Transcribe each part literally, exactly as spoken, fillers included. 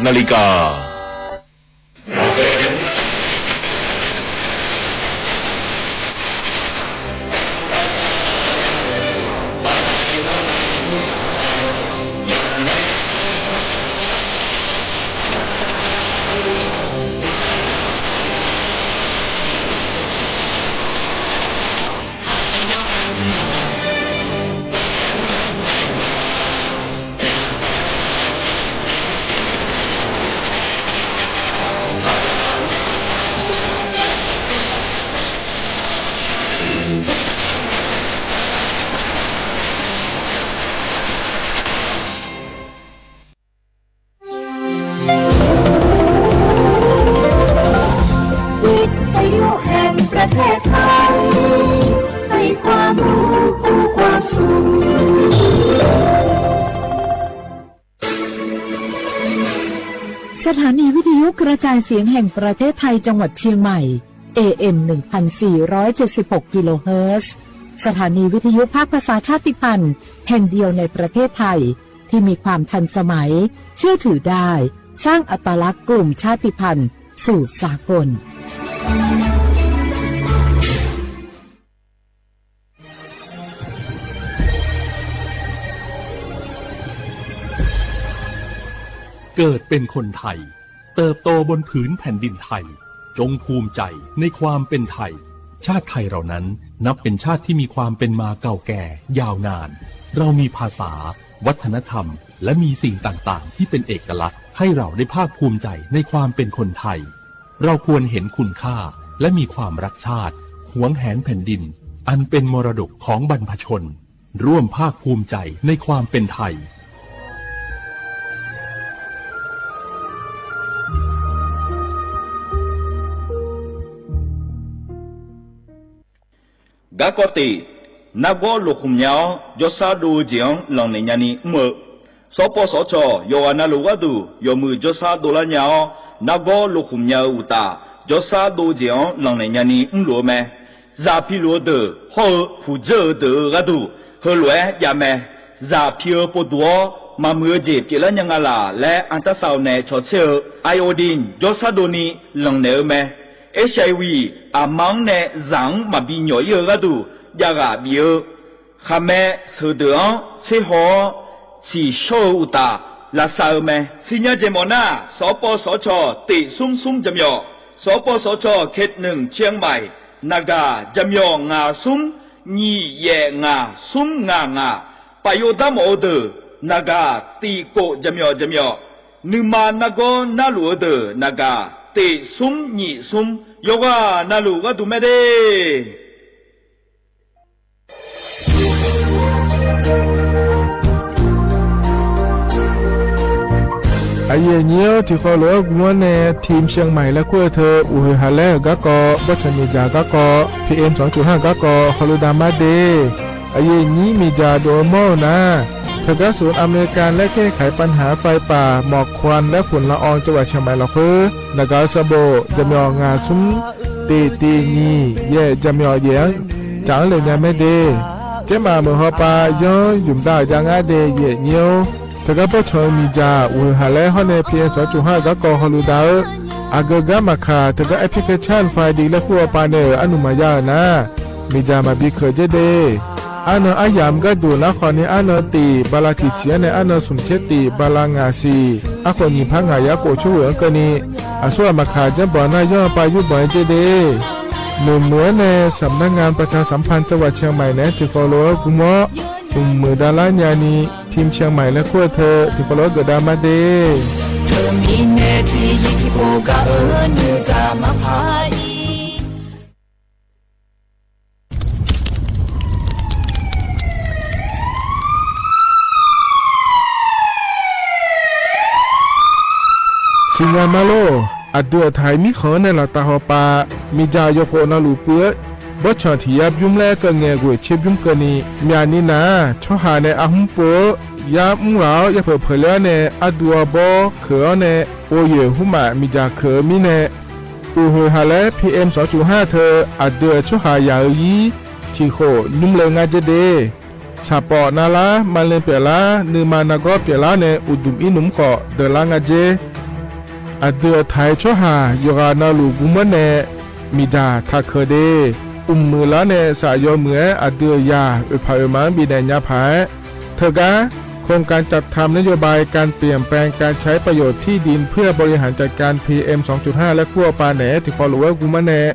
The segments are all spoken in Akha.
นาฬิกา วิทยุแห่งประเทศไทย ให้ความรู้คู่ความสุข สถานีวิทยุกระจายเสียงแห่งประเทศไทยจังหวัดเชียงใหม่ เอเอ็ม หนึ่งพันสี่ร้อยเจ็ดสิบหก กิโลเฮิรตซ์ สถานีวิทยุภาคภาษาชาติพันธุ์แห่งเดียวในประเทศไทย ที่มีความทันสมัย เชื่อถือได้ สร้างอัตลักษณ์กลุ่มชาติพันธุ์สู่สากล เกิดเป็นคนไทย เติบโตบนผืนแผ่นดินไทย จงภูมิใจในความเป็นไทย ชาติไทยเรานั้นนับเป็นชาติที่มีความเป็นมาเก่าแก่ยาวนาน เรามีภาษา วัฒนธรรม และมีสิ่งต่างๆ ที่เป็นเอกลักษณ์ ให้เราได้ภาคภูมิใจในความเป็นคนไทย เราควรเห็นคุณค่า และมีความรักชาติ หวงแหนแผ่นดิน อันเป็นมรดกของบรรพชน ร่วมภาคภูมิใจในความเป็นไทย Garkawv tif, nargawr loqkhmq nya-awr, jawrshar dov-eu jeq-anr lanqnaeq nyani mr-eu, sawrpawv sawrcawq yawqghaq navluf gharduq yawmuiq jawrshar dovlar nya-awr, nargawr loqkhmq nya-eu uqtaf, jawrshar dov-eu jeq-anr lanqnaeq nyani mrluf-eu mae. Zaq piluf-eu deuq hawr-eu puqdzeur-eu deuq-euq gharduq heulof-aer jav mae. Zaq pi-eu povduq-awr, maqmuiq-eu jeq pyeuflar nya nga laq laer artarsavluf nae cawtser-eu iodine jawrshar dovni lanqnaeq-eu mae. Hiv, aqma-anr nae zaq-anr maqbi nyawq ir-eu gharduq javghaq bif-eu, khaqmae sheuqdeuq-anr tserhaw-awr, tsiqshawr-eu uqtaf lavsav-eu mae. Sirnya jeq mawf nar, sawqpawv sawqcawq tif smr smr jaqmyawf, sawqpawv sawqcawq เขตหนึ่งเชียงใหม่ naqgaq jaqmyawf ngaq smr nyiq yaef ngaq smr ngaq ngaq, paf yov dar mawf-eu deuq naqgaq tif kof jaqmyawf jaqmyawf, nuima nargawr narluf-eu deuq naqgaq tif smr nyiq smr, yawqghaq navluf gharduq mae de. Aqyuif aqnyir-awr, tiqkawv lof-aer gmr-awr nae ทีมเชียงใหม่ laer kur-eu teu uqhoeq haq laer-euq garkawv, bawrtsanq miqdzaq garkawv, PM สองจุดห้า garkawv hawluf dav mar de. Aqyuif aqnyir miqdzaq dov-eu mawr-eu nar, teugar ศูนย์อำนวยการแก้ไขปัญหาไฟป่าหมอกควันและฝุ่นละอองจังหวัดเชียงใหม่ lafkhoer naqgaq-eu sanqbof jaqmyawf ngaq smr tif tif nyiq yaef jaqmyawf yaef-anr tsaf-anr le nya mae de. Tsermaf meuq hawpav yanr ymq dav-euq jav ngar de. Aqyuif aqnyir-awr, teugar bawrtsanq-eu miqdzaq uqhoeq haq laer hawr nae PM สองจุดห้า garkawv hawluf dav-eu, aqgeu gar maqkaq teugar แอปพลิเคชัน ไฟดี laer kur hawpav nae-euq arnmq maqya-euq nar, miqdzaq maqbi keuq dzer de. Arnan aryamq gharduq nar khawf ni arnan tif bala tiq siq-anr nae arnan smq tser tif bala ngaq siq, arkhof nyiq par ngaq yar khof tsawrhuiq-anr keuvni, aqsur ghaq maqkaq janrbanq nar yanr-eu pav yurbanq-aer dzer de. Meuq meuq-anr nae สำนักงานประชาสัมพันธ์จังหวัดเชียงใหม่ naeq-aer tiqkawv lof-aer gmr-awr, mq muiq davlar nyani ทีมเชียงใหม่ laer kur-eu teu tiqkawv lof-aer geuf dav mar de. Teumirnae tiqzir tiqpov gaq-eu nuigaq maqpar-ir. Siqnya ma lor. Aqdui aqtaq-iq mirkhanq-anr nae laftav hawpav, miqdzaq yawkhof navluf puiv-eu bawrtsanq tiq yar bymr laer keuv ngae ghoeq tser bymr keuvni, myaqni nar-aq, tsawrhaq nae arhmr pov-eu yar mr ghaq-awr yapeuq peuq ler-awr nae ardu arbawr keuq-awr nae, ghovyoeq hmrmaf miqdzaq keuq-eu mirnae, uqhoeq haq laer PM สองจุดห้า teu aqdui-euq tsawrhaq yaq-eu ir tiq khof nymr le ngar dzer de. Saqpawf navlar, maqle pyeuflar, nuima nargawr pyeuflar nae uqduq ir nmr khawf deuqlar ngar dzer. Aqdui-euq taq-aer tsawrhaq yawqghaq navluf gurmanr nae miqdzaq taqkeuq de. Mqmuiq lar nae saf yawmuiq-aer aqdui-euq yaq oeqpaq oeqma-anr bifnaeq nya paq-aer, teugar โครงการจัดทำนโยบายการเปลี่ยนแปลงการใช้ประโยชน์ที่ดินเพื่อบริหารจัดการ พีเอ็ม สองจุดห้า laer kur-eu pav naeq-aer tiqkhawv lof-aer gurmanr nae,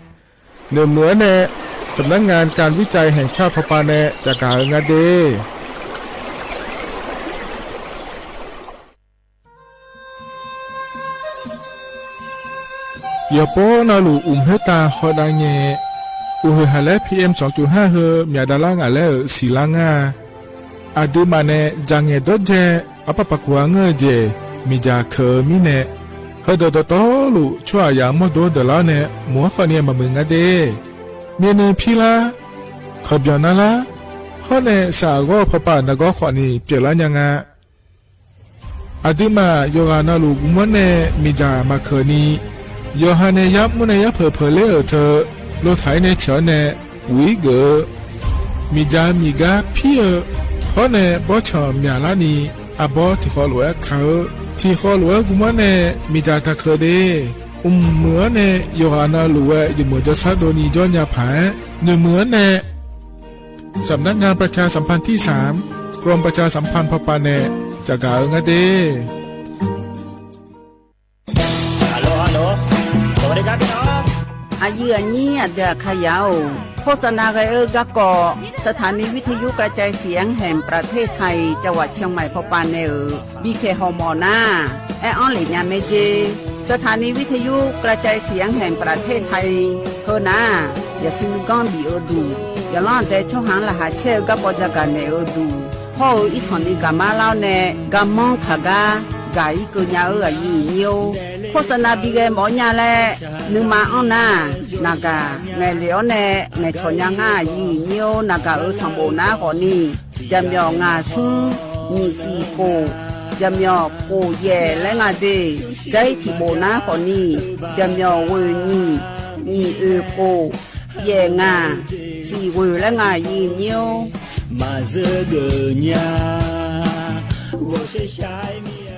noeqmuiq-anr nae สำนักงานการวิจัยแห่งชาติ pawpav nae caqgaq-eu nga de. Yawqpov navluf uqmq khoertav hawdav ngae, uqhoeq haq laer P M สองจุดห้า heu myaq davlar ngaq laer-euq siqlar ngar-a. Aqduimaf nae dzaqngaeq dawrdzae arpar paq kuq-a ngeur-eu jeq miqdzaq keuq-eu mirnae, heudeuq dawqtawvluf tsawrhaqzaq mawrdo deuq lar-awr nae moq-anr khawfni maqmuiq nga de. Myavnuiv pirlar, khanqbyanq narlar, hawr nae saf ghawr-eu pawpav nargawr khawfni pyeuflar nya nga. Aqduimaf yawqghaq navluf guvmanr nae miqdzaq maqkeuq ni, yawqha nae yar mr nae yar peuq peuq ler-euq teu, lotaq-ir nae ciq-awr nae puq-ir geuf-eu, miqdzaq miqgar pir-eu, hawr nae bawrtsanq myaqlar ni, arbawr tiqkhawv lof-aer kaq-eu, tiqkhawv lof-aer guvmanr nae miqdzaq taqkeuq de. Mqmuiq-anr nae yawqghaq navluf-aer yawmuiq jawrshar dovni jawr nya paq-aer, noeqmuiq-anr nae สำนักงานประชาสัมพันธ์ที่สาม กรมประชาสัมพันธ์ pawpav nae caqgaq-eu nga de. Aqyuif aqnyir aqdui aqkaqyaq-or, โฆษณา ghae-eu garkawv สถานีวิทยุกระจายเสียงแห่งประเทศไทย จังหวัดเชียงใหม่ pawpav nae-euq bikhaeq hawmawf nar, aer-anr lef nya mae jer. สถานีวิทยุกระจายเสียงแห่งประเทศไทย heu nar, yaqsur nuiganr bif-eu duq, yaqlanr aqdae tsawrhaq-anr laqkhaq caer-eu garkawv jagaq naeq-eu duq, hawr-eu irsanq ni gaqmar lar-awr nae garmanr kaq gar gaq-ir keuv nya-eu aqyuif aqnyir-or, โฆษณา bighae mawf-awr nya laer nuima anr nar, naqgaq ngaeqlef-awr nae ngaeqcawq nya ngar aqyuif aqnyir-or, naqgaq-euq sanqbof nar khawfni, jaqmyawf ngaq smr nyiq siq khof, jaqmyawf khof yaef laer nga de. Jar-ir tiqbof nar khawfni, jaqmyawf ghoeq nyiq, nyiq oeq khof, yaef ngaq, siq ghoeq laer nga aqyuif aqnyir-or. Maqzeur geuf nya, ghawqshaq shaq-aer mir-a.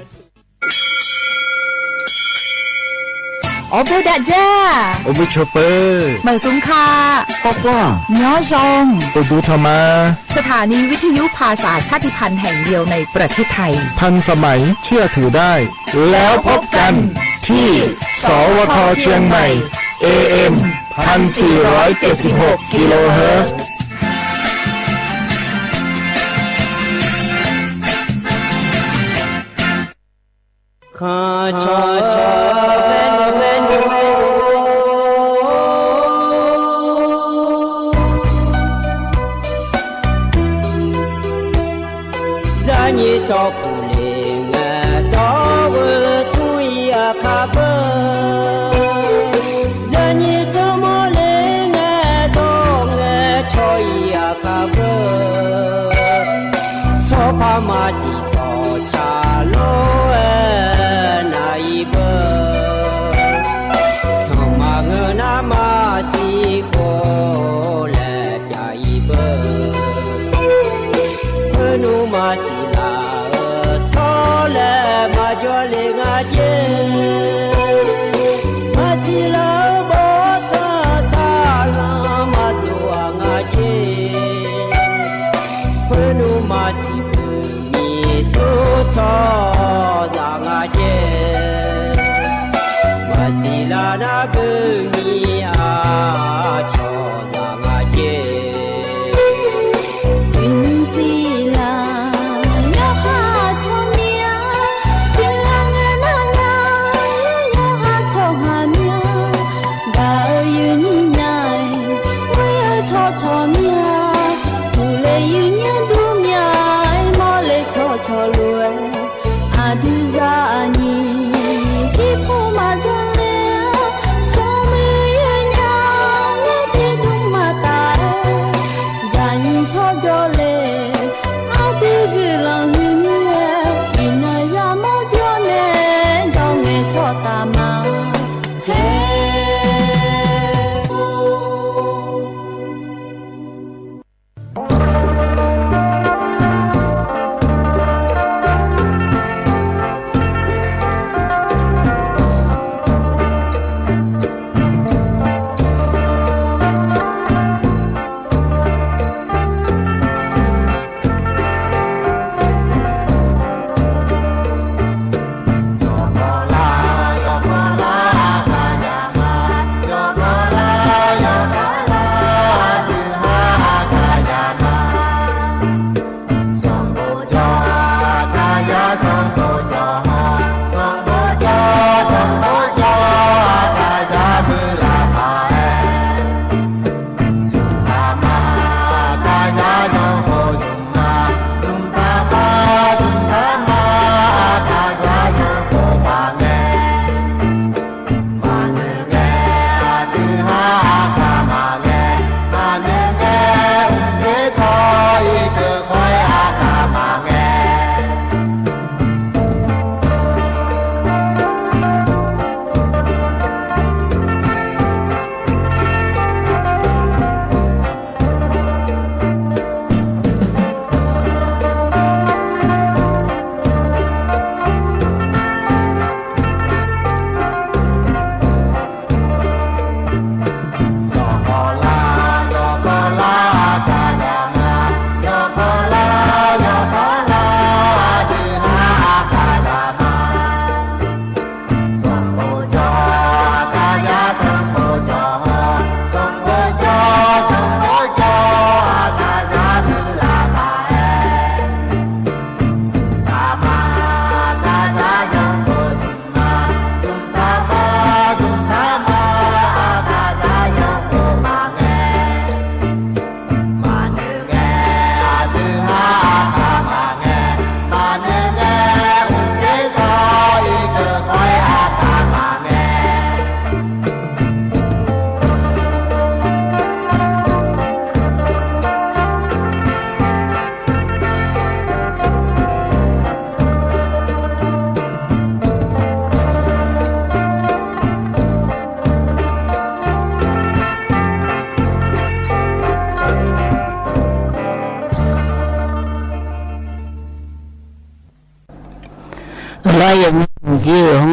Awr boer dav dzar, awr boer caw peuq, meuq smq ka, kawr kawr, myanr zanq, uqduq tanq ma. สถานีวิทยุภาษาชาติพันธ์แห่งเดียวในประเทศไทย ทันสมัย เชื่อถือได้ แล้วพบกันที่ สวท เชียงใหม่ เอเอ็ม พันสี่ร้อยเจ็ดสิบหก กิโลเฮิรตซ์ Zaqnyiq tsawrpuq le ngae dawr-eu tmr-ir aqkar beu. Zaqnyiq tsawrmawr le ngae dawr ngae caw-ir aqkar beu. Tsawrpar maqsiq tsawrca lor-aer nar-ir beu. Sanqma ngeur nar maqsiq khov laer pyav-ir beu. Khoernmr maqsiq laf-eu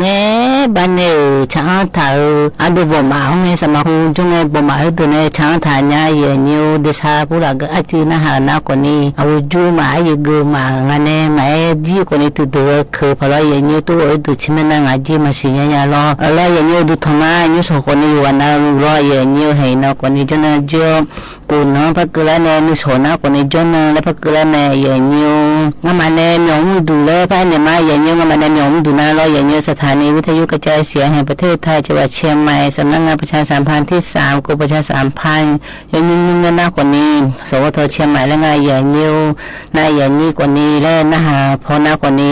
Ngae, baqdanae-euq tsaq-anr taq-eu ardov bawqmaf-anr ngae, saqmaqkhoer jawr ngae bawqmaf heudeuq nae tsaq-anr taq nya, aqyuif aqnyir-or. Deuq sar purlaf geu arcuiv narhaq-euq nar khawfni, aqgeujeq maf, aryaeq geuf maf, ngaq nae maqaer jir khawfni tiqdeuq-eu keuq paq lawr, aqyuif aqnyir-or. Tov-aer deuq ciqmaer nar ngaq jir maqsiq nya nya lawr. Lawr, aqyuif aqnyir-or, duqtanq ma, nymrshawq khawfni yawqghaq nav luf lawr, aqyuif aqnyir-or. Haeq nan khawfni jawrnan jir-awr, kof nan-anr par keuvlar nae nuishawq nar khawfni jawrnan laer par keuvlar mae, aqyuif aqnyir-or. Ngamaf nae myawq mrduq laer par aernaeq ma, aqyuif aqnyir-or. Ngamaf nae myawq mrduq nar lawr, aqyuif aqnyir-or. สถานีวิทยุกระจายเสียงแห่งประเทศไทย จังหวัดเชียงใหม่ สำนักงานประชาสัมพันธ์ที่สาม กรมประชาสัมพันธ์ yawnymr nymr nar khawfni, สวท. เชียงใหม่ laer nga, aqyuif aqnyir-or. Nar aqyuif aqnyir khawfni laer narhaq paw nar khawfni,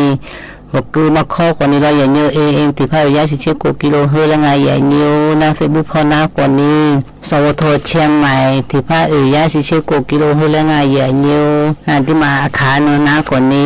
maqkeuv markawr khawfni lawr, aqyuif aqnyir-or. AM tiqpar oeq yar shif tser kof กิโลเฮิรตซ์ laer nga, aqyuif aqnyir-or. Nar Facebook paw nar khawfni, สวท. เชียงใหม่ tiqpar oeq yar shif tser kof กิโลเฮิรตซ์ laer nga, aqyuif aqnyir-or. Nar aqduimaf aqkaq nan nar khawfni,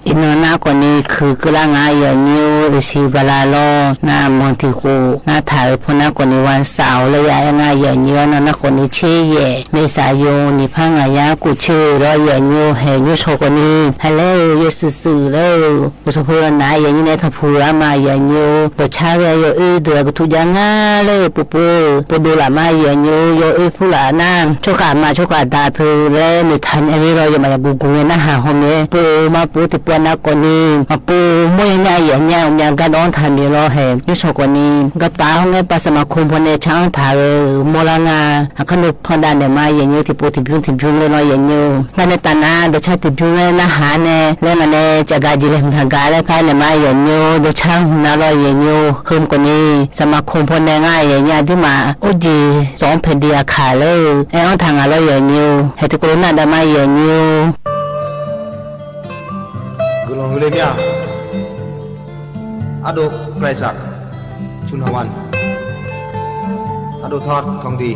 iqnan nar khawfni kuiq keuvlar nga, aqyuif aqnyir-or. Oeqsiq bala lawr nar manq tiq khof nar taq-euq paw nar khawfni, วันเสาร์ laer ya aer nga, aqyuif aqnyir-or. Nar nar khawfni tser yaef เมษายน niqpar ngaq yar kof tser-eu lawr, aqyuif aqnyir-or. Haeq nymrshawq khawfni, haeq laer-eu yawshuif shuif laer-eu, uqsawq paw yawnav, aqyuif aqnyir nae tanqpuq-eu arma, aqyuif aqnyir-or. Dawqcar ghae yawoer deuq-aq, gutuf jav ngar laer-eu povpov-eu povdov laf ma, aqyuif aqnyir-or. Yawoer purlaf nar, tsawrhaq ma tsawrhaq da teu laer noeqtaq nya-ir lawr, yawmaf yaqguq guq ngae narhaq hawmae pov-eu ma pov tiqpov nav khawfni, maqpov mawrnya nar, aqyuif aqnyir-or, myav gardanr taq naeq lawr. Haeq nymrshawq khawfni, garpaf hawr ngae pav สมาคม pawnae tsaq-anr taq-eu mawrlar nga. Aqkar nui pandav naeq ma, aqyuif aqnyir-or. Tiqpov tiqbymr tiqbymr laer lawr, aqyuif aqnyir-or. Ngar nae taf nar dawqcar tiqbymr laer narhaq nae laer ngaq nae cafgaq jeq laeqhmq taqgaq laer par naeq ma, aqyuif aqnyir-or. Dawqcar hmq nar lawr, aqyuif aqnyir-or. Heu khawfni, สมาคม pawnae ngar, aqyuif aqnyir aqduimaf orjeq sawq-anr paeqdeq aqkaq laer-eu aer-anr taq ngaq lawr, aqyuif aqnyir-or. Haeq tiqkawv lof nar dav ma, aqyuif aqnyir-or. Guiqlanq huiqle mir-a. Ardov ไกรศักดิ์ ชุนทวัน Ardov ทอด ทองดี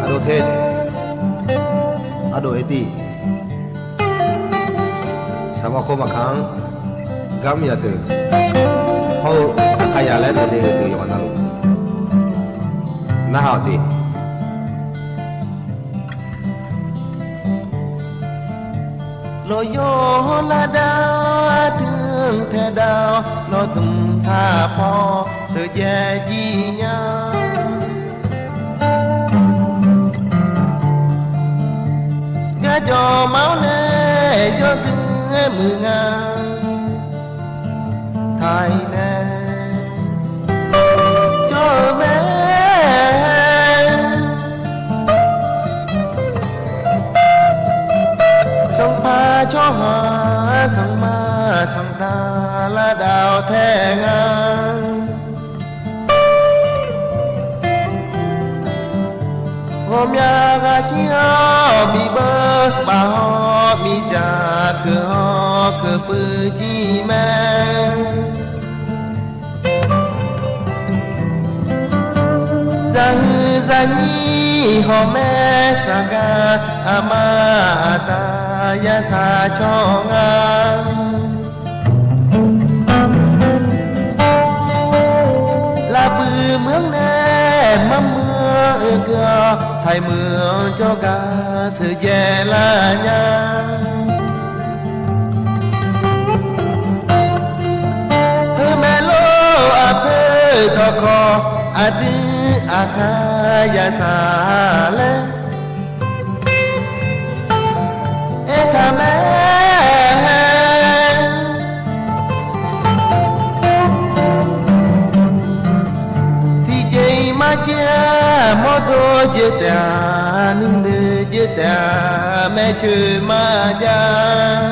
Ardov เทพ Ardov เอดดี้ สมาคม aqkaq-anr gar mr yadeuq hawr-eu, aqkaqyaq laer taqle-eu deuq yawqghaq navluf narhaq-awq de. Lawqyawr lar dav-awr, aqdui-anr tae dav-awr, lawqdmq taq paw sheuqjaev jir nya. Garjawq ma-awr nae yawdui-aer muiq nga. Taiq nae jawr-eu mae. Sanqpaq tsawrhaq sanqma sanqda lar dav-awr tae nga. Ghawqmya ghaq shir-awr bibeur baf-awr miqdzaq keuq-awr keuq puiv jir mae. Zaqhuiq zaqnyir hawq mae saqgar, aqma aqda yashaq cawq nga. Lafbuiq meuq-anr nae marmeuq-anr oekeuv-awr, taiq meuq-anr jawrgar sheuqjaev lar nya. Heu maeq lor aqpoeq dawqkawq, aqdui aqkaq yashaq laer aertaq mae. Tiqjeq-iq marjaer-a, mawrdo jeq taef-a, nuinoeq jeq taef-a, maeqtsoeq marjav.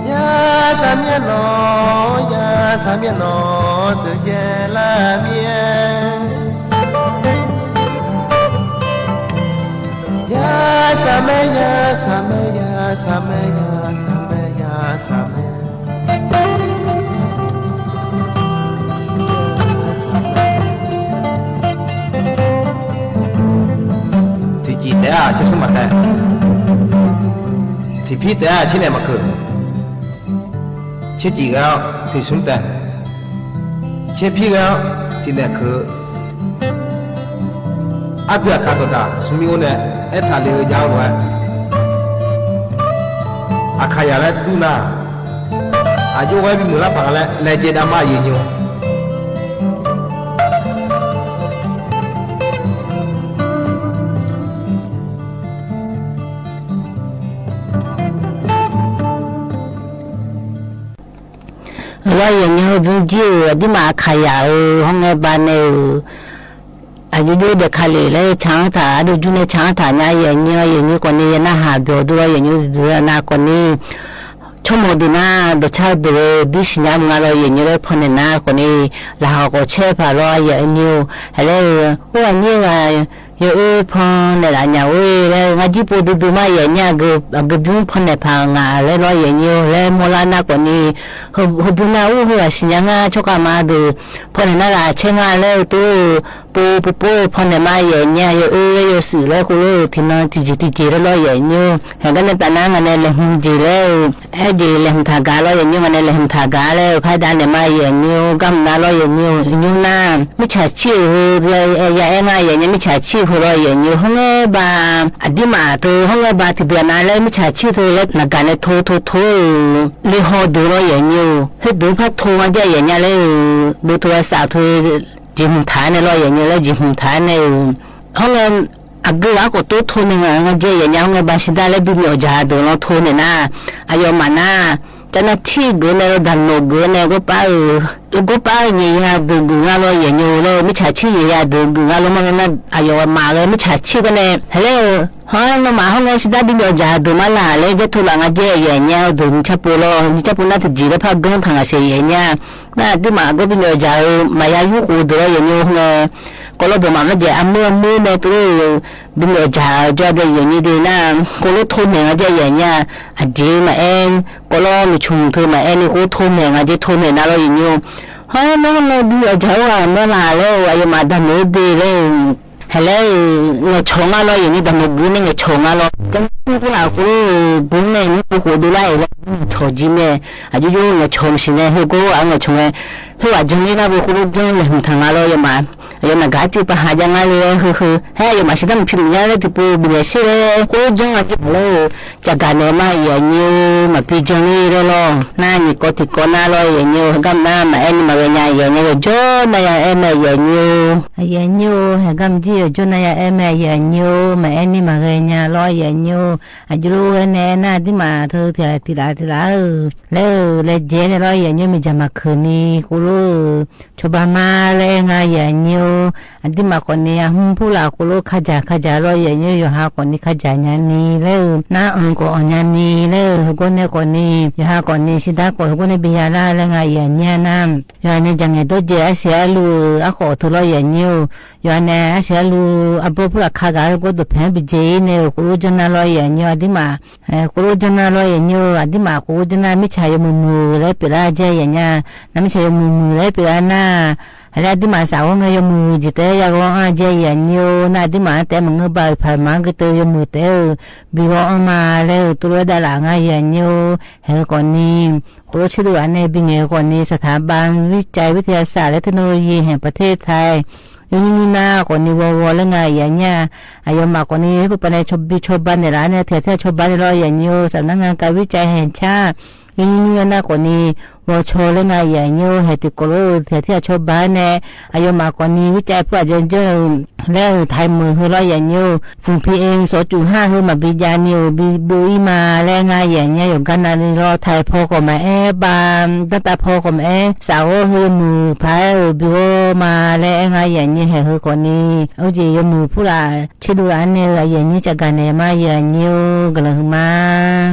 Yar saqmyaer nawq, yar saqmyaer nawq, sheuqjaev lar mir-aer. Yar saqmaer, yar saqmaer, yar saqmaer, yar saqmaer, yar saqmaer. Tiqcif taef-aq tser smr maqtaef. Tiqpir taef-aq tser naeq maqkeuq. Tser cif ghae-awr tiqsmr taef. Tser pir ghae-awr tiqnaeq keuq-eu. Ardui aqkaq dawqdaq smrmir-or nae aertaq le-eu jav-eu lof-aer, Aqkaqyaq laer dur nar, aqjox ghae bimuiq lar paq nga laer laejae dav ma, aqyuif aqnyir-or. Lawr, aqyuif aqnyir-or, bymrjir-euq aqduimaf Aqkaqyaq-euq hawr ngae banae-euq aqjox jox daef ka lef laer can-anr taq, ardov jur nae can-anr taq nya, aqyuif aqnyir-or, aqyuif aqnyir khawfni ya narhaq byawq dov lawr, aqyuif aqnyir duidui-a nav khawfni, tsawrmawq deuq nar dawqcar deuq-eu dir siqnya mq nga lawr, aqyuif aqnyir laer pannaeq nar khawfni, laqkhaq khawf caer paq lawr, aqyuif aqnyir-or, haiq laer-euq khoerghaq nyir ghaq yawoer pannaeq laf nya-or laer, ngar jir pov duidui ma, aqyuif aqnyir, aqgeu bymr pannaeq paq ngaq laer lawr, aqyuif aqnyir-or, laer mawrlar nar khawfni, heubymr nar ur heughaq siqnya ngar tsawrkhav ma deuq pannaeq nar ghaq caer nga laer-eu tov-eu pov pov pov-eu pannaeq ma, aqyuif aqnyir, yawoer laer yawshuif laer khoerlof-eu tiqnan tiqjeq tiqjeq laer lawr, aqyuif aqnyir-or, haiq gar nae taf nar ngaq nae laeqhmq jeq laer-eu, aerjeq laeqhmq taq gaq lawr, aqyuif aqnyir, ngaq nae laeqhmq taq gaq laer-eu pardav naeq ma, aqyuif aqnyir-or, garmq nar lawr, aqyuif aqnyir-or, aqnyir nar mirtsaq cir-euq heu ya aer ngar, aqyuif aqnyir, mirtsaq cir-euq heu lawr, aqyuif aqnyir-or, hawr ngae ba aqduimaf teu hawr ngae ba tiqdeuq nav laer mirtsaq cir teu laer naqgaq nae to to to-eu le haw deuq lawr, aqyuif aqnyir-or, khoerdeuq par to nga jaer, aqyuif aqnyir laer-euq beu to lavsav to jeqhmq taq-aer nae lawr, aqyuif aqnyir-or, laer jeqhmq taq-aer nae-euq hawr ngae aqgeu ghaq khawf tov to naeq nga nga jaer, aqyuif aqnyir, hawr ngae ba shirdav laer bimyawf dzaq deuq lanr to naeq nar, aqyawfmaf nar, cavnav tir geuf nae lawr, daqnoq geuf nae gawrpar-eu, gawrpar-eu nyaeq ya deuq geuf nga lawr, aqyuif aqnyir-or, lawr-eu mirtsaq cir nyaeq ya deuq geuf nga lawr, mar nar aqyawfmaf ghae mirtsaq cir gar nae haiq laer-eu, hawr nawmaf hawr ngae shirdav bimyawf dzaq deuq mar laq laer jaer to laf nga jaer, aqyuif aqnyir-or, deuq nyiq car pov lawr, nyiq car pov nar tiqjeq laer par ganr taq ngaq sheuq, aqyuif aqnyir, nar aqduimaf gawr bimyawf dzaq-eu maqya yur khof deuq lawr, aqyuif aqnyir-or, hawr ngae kawvlawr bawq maf marjaeq armur armur nae tov lor-eu bimyawf dzaq-eu jawr dae, aqyuif aqnyir de nar, kawvlawr to naeq nga jaer, aqyuif aqnyir, aqjeq maqaer, kawvlawr miqcmq teu maqaer ni khoer to naeq nga jaer, to naeq nar lawr, aqyuif aqnyir-or, hawr nawr nawr bimyawf dzaq-eu ghaq mawr laq laer-eu, aqyawfmaf daqnoq-eu de laer-eu, haiq laer-euq ngaeqcawq nga lawr, aqyuif aqnyir, daqnoq geuf nae ngaeqcawq nga lawr, janr khoerlaf khoerlof-eu bymr nae nymr khof dovlar-euq laer ngaeqcawq jir mae, aqjox jox ngaeqcawq maqsiq nae heugar ghaq ngaeqcawq ngae, khoerghaq janr ler nar beu khoerlof janr laeqhmq taq nga lawr, aqyawfmaf, aqyawf naqgaq arcuiv paq ha jav ngar le laer heu heu, haer aqyawfmaf shirdav maqpi maqnya laer tiqpov bifnaeq sher laer khoerlof janr nga jaer laer-eu, cavgaq naeq ma, aqyuif aqnyir-or, maqbi janr ler laer lawr, nar nyiq kawv tiq kawv nar lawr, aqyuif aqnyir-or, heugar mq nar maqaer ni maqghae nya, aqyuif aqnyir, yawqjawr nar ya aer mae, aqyuif aqnyir-or, aqyuif aqnyir-or, haiq gar mq jir yawqjawr nar ya aer mae, aqyuif aqnyir-or, maqaer ni maqghae nya lawr, aqyuif aqnyir-or, aqjox lof ghae nae aernar aqduimaf teu tiq ghaq tiq laf tiq laf-euq laer-eu laejae nae lawr, aqyuif aqnyir-or, miqdzaq maqkeuq ni khoerlof-eu cawba ma laer aer nga, aqyuif aqnyir-or, aqduimaf khawfni arhmr purlaf khoerlof kadzaq kadzaq lawr, aqyuif aqnyir-or, yawqha khawfni kadzaq nyani laer-eu, nar anq khawf anq nyani laer-eu, heugawr nae khawfni yawqha khawfni shirdav khawf heugawr nae bi ya lar laer nga, aqyuif aqnyir-ar nar, yawqha nae jaqngaeq dawrjae arsiq arluv-eu arkhawf teu lawr, aqyuif aqnyir-or, yawqha nae arsiq arluv arbawr purlaf ka gaq heugawr dawqpaeq-anr bi jae-ir nae-euq khoerlof janr nar lawr, aqyuif aqnyir-or, aqduimaf khoerlof janr nar lawr, aqyuif aqnyir-or, aqduimaf khoerlof janr nar mirtsaq yawmuiq muiq laer pyeuflar jaer, aqyuif aqnyir, nar mirtsaq yawmuiq muiq laer pyeuflar nar, haiq laer aqduimaf safghawr ngae yawmuiq jeq taef-aer yaghaw anr-a jaer, aqyuif aqnyir-or, nar aqduimaf-anr taef-aer maqngeur ba-euq paq maqanr gui teu yawmuiq taef-aer-eu bi ghaw anr ma laer-eu tov lof-aer daf laf nga, aqyuif aqnyir-or, haiq heu khawfni khoerlof tserdov ghaq nae bingaeq-eu khawfni สถาบันวิจัยวิทยาศาสตร์และเทคโนโลยีแห่งประเทศไทย yawnyir nymr nar khawfni ghawghaw laer nga, aqyuif aqnyir-a, aqyawfmaf khawfni herbeupav nae cawbi cawba naeqlaf nae tiq ghaq tir-aq cawba nae lawr, aqyuif aqnyir-or, สำนักงานการวิจัยแห่งชาติ yawnyir nymr-aer nar khawfni ghawqcaw laer nga, aqyuif aqnyir-or, haiq tiqkawv lof-eu tiq ghaq tir-aq cawba nae, aqyawfmaf khawfni วิจัย pur-aq janr janr-eu laer-euq taqhaiq meuq heu lawr, aqyuif aqnyir-or, ฝุ่น พีเอ็ม สองจุดห้า heu maqbi jav ni-euq bi bov-ir ma laer nga, aqyuif aqnyir-a, yawqgar navni lawr taqhaiq paw khawf maqaer bav, danrtav paw khawf maqaer safghawr heu yawmuiq paq-aer-euq bi ghawr ma laer aer nga, aqyuif aqnyir, haiq heu khawfni ur jeq yawmuiq purlaf tserdov laf-aer nae-eu, aqyuif aqnyir, cavgaq naeq ma, aqyuif aqnyir-or, guiqlanq huiqma.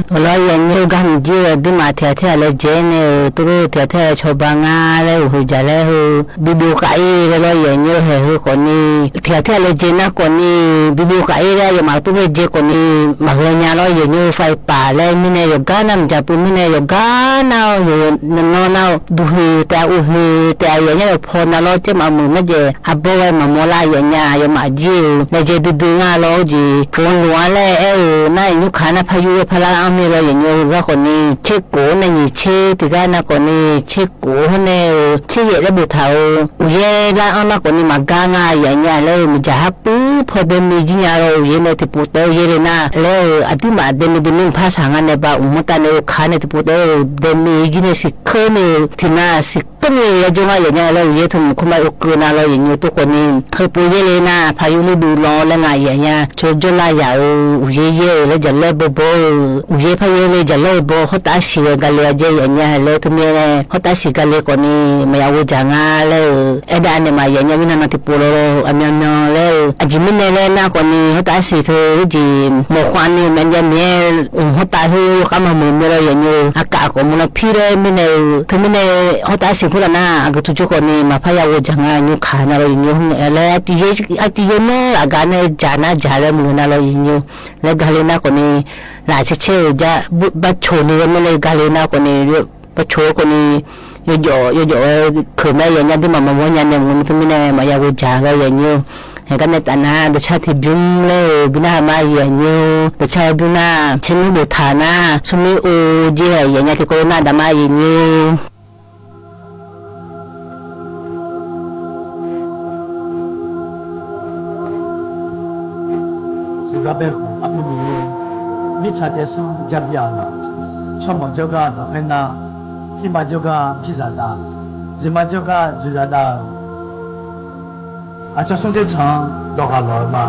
Awq lawr, aqyuif aqnyir-or, garhmq jir-eu aqduimaf tiq ghaq tir-aq laejae nae-euq tov lof tiq ghaq tir-aq cawba nga laer-euq hoeqjaq laer heu bi byov khav-ir laer lawr, aqyuif aqnyir-or, haiq heu khawfni tiq ghaq tir-aq laejae nar khawfni bi byov khav-ir laer aqyawfmaf tov laejae khawfni maqghae nya lawr, aqyuif aqnyir-or, ไฟป่า laer mirnae yawqgar nar mqdzaq pov mirnae yawqgar nar-awr, yawqnan nar-awr, duqhoeq taef-a, uqhoeq taef-a, aqyuif aqnyir, yawqpaw nav lawr caer maqmuiq marjaeq arbawr ghae maqmawr lar, aqyuif aqnyir-a, aqyawfmaf jir-eu laejae duidui nga lawr, ur jeq keuv-anr loq-ar laer aer-eu nar, iqnymr kaq nar par yur-aer par lar-anr mae lawr, aqyuif aqnyir-or, gar khawfni tser kof-anr nae nyiq tser tiq gar nar khawfni tserkhof-eu hawr nae-euq tseryaef laer boftaq-euq uqyaer lar-anr nar khawfni maqgar nga yaf nya laer-eu miqdzaq har puir paw bae mir jir nya laer uqyaer nae tiqpov taef-aer yaerle nar laer-euq aqduimaf dae mir dae mir mqpar shaq nga nae ba uqmr tav nae-eu kaq nae tiqpov taef-aer-euq dae mir jir nae siqkeur nae-euq tiqnan siqkeur nae-eu yajawr nga yaf nya laer uqyaer teu mq kawr ma-aer keuv na laer yaf nyi-eu tov khawfni heupov yaerle nar paq yurler duv lan laer nga yaf nya cawjawr lar yaf-euq uqyaer yaer-euq laer jaqlaer bawbaw-euq uqyaer par yaerle jaqlaer-eu baw hawrtav arsiq ghae gale-a jae yaf nya laer teumirnae hawrtav arsiq gale khawfni maqya ghoe dzaq nga laer-euq aerdav naeq maqya nya mirnan nan tiqpov law aqmyanmyan laer-eu aqjeq mirnae laer nar khawfni hawrtav arsiq teu jeq mawq khawf ni maqya naeq-aer mq hawrtav khoer yawkhav maqmuiq mae laer yaf nya-eu aqkaf khawf mq lan pir laer mirnae-eu teumirnae hawrtav arsiq khoertav nar aqgeu tuq jawr khawfni maqpar ya ghoe dzaq nga nymr kaq na laer yaf nya laer arcuiv yaer nar aqgaf nae dzaq nar dzaq laer mq na laer yaf nya laer gale nar khawfni laf caer caer-euq jar barcoq ni laer mirnae gale nar khawfni barcoq-eu khawfni yawjawf yawjawf-aer keuq ma yaf nya aqduimaf maqmawr nya nae mq teumirnae maqya ghoe dzaq laer yaf nya-eu. Haeq gar nae taf nar dawqcar tiqbymr laer-euq bi nar haq ma yaf nya-eu dawqcar-eu bymr nar caernmr boftaq nar smrmir or jir-aer yaf nya tiqkawv nar daq ma yaf nya-eu. Siqgar bae khawf armur mur-eu mirtsaq taesanr jabi-aq laf, tsawrmawq jawrgar dawq khaer nar, pirma jawrgar pirzaq dav, dzoeqma jawrgar dzoeqzaq dav-eu aqcawq smr dzer tsaq-anr dawq ghaq lawq-eu ma.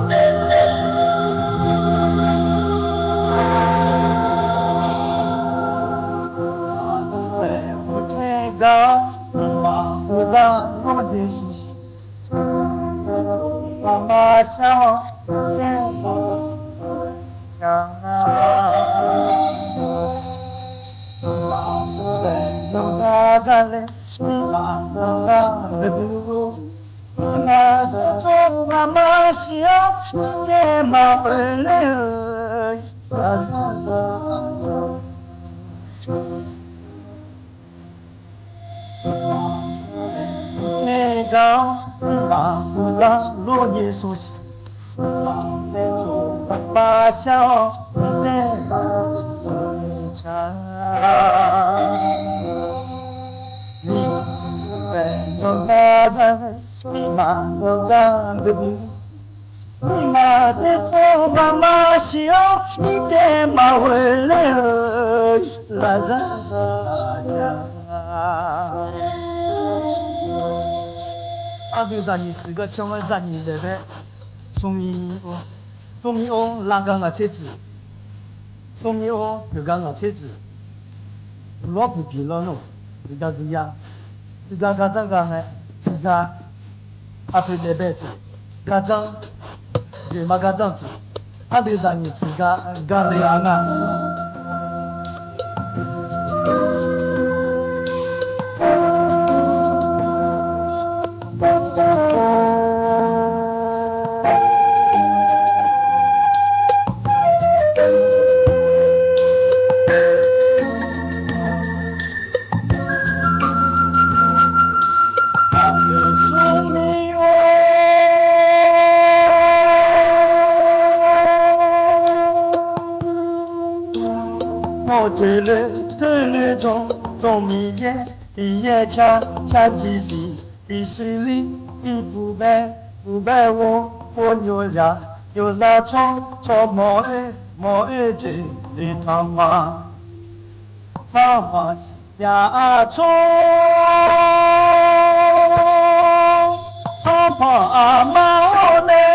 Tegar-anr maqlar lor nyaef smr siq, maqtaev tsov maqpar shar-awr, mqtaev maqsar car. Miqmaf tsuif paeq yawqgar gar laer, miqmaf yawqgar geuf, miqmaf taev tsov maqmar siq-awr, mirtaev maqghoe ler-eu lafzar ya. Ardui zaqnyiq tsuif gar can-aer zaqnyiq daef laer, smrmir or, smrmir or lavgar ngaq tser tsuif, smrmir or pyeufgar ngaq tser tsuif, uqlawr puiq piq lawr nar, tiqgar guiya, tiqgar gardzanr gar nae, tiqgar aqpoeq daef bae tsuif, gardzanr, dzoeqma gardzanr tsuif, ardui zaqnyiq tsuif gar gar le-a nga. Mawr teq le, teq le dzawr, dzawr Miqyaer, Miqyaer car, car tiqsiq, tiqsiq lir, irpuqbae, puqbae ghov, ghov nyoqzaq, nyoqzaq tsawr, tsawr mawq-oer, mawq-oer jeq, jeq tanqma, tanqma yaf-a tsawr, tanqpanq aqma-awr nae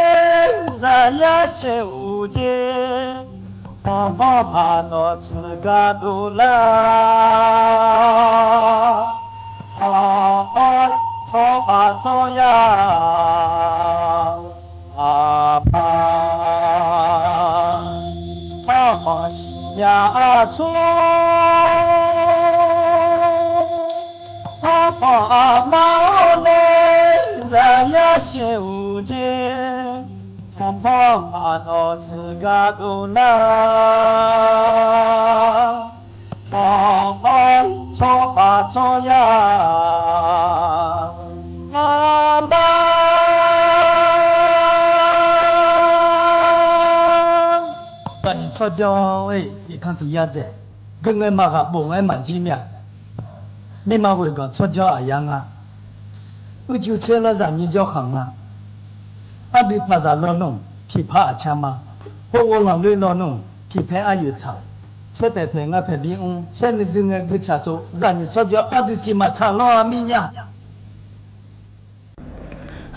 zaqyar shaev-euq jeq, tanqpanq paq nawq tsuif gar dovlar, tanqpanq tsawrhaq tsawrya aqma, tanqpanq yaf-a tsawr, tanqpanq aqma-awr nae zaqyar shaev-euq jeq, tanqpanq paq nawq tsuif gar dovlar, tanqpanq tsawrhaq tsawrya aqma. Taqnyiq tawrjawr-aer iqkanq tiq yadzaeq, geu ngae maqghaq bof ngae maqjir mir-a. Mirma ghoeqganq tsawrjawr aqyar nga. Uicuiv tser lawrzaq nymrjawr khanq nga. Ardui paqzaq lawnmr tiqpar aqcar ma. Khoerghov lanqloer lawnmr tiqpaer aryoeq tsaq. Tser paeq paeq nga paeq bi mr, tser nuidui ngae gui tsaq tsov, zaqnyiq tsawrjawr ardui tiq maqtsaq lawr-a mirnya.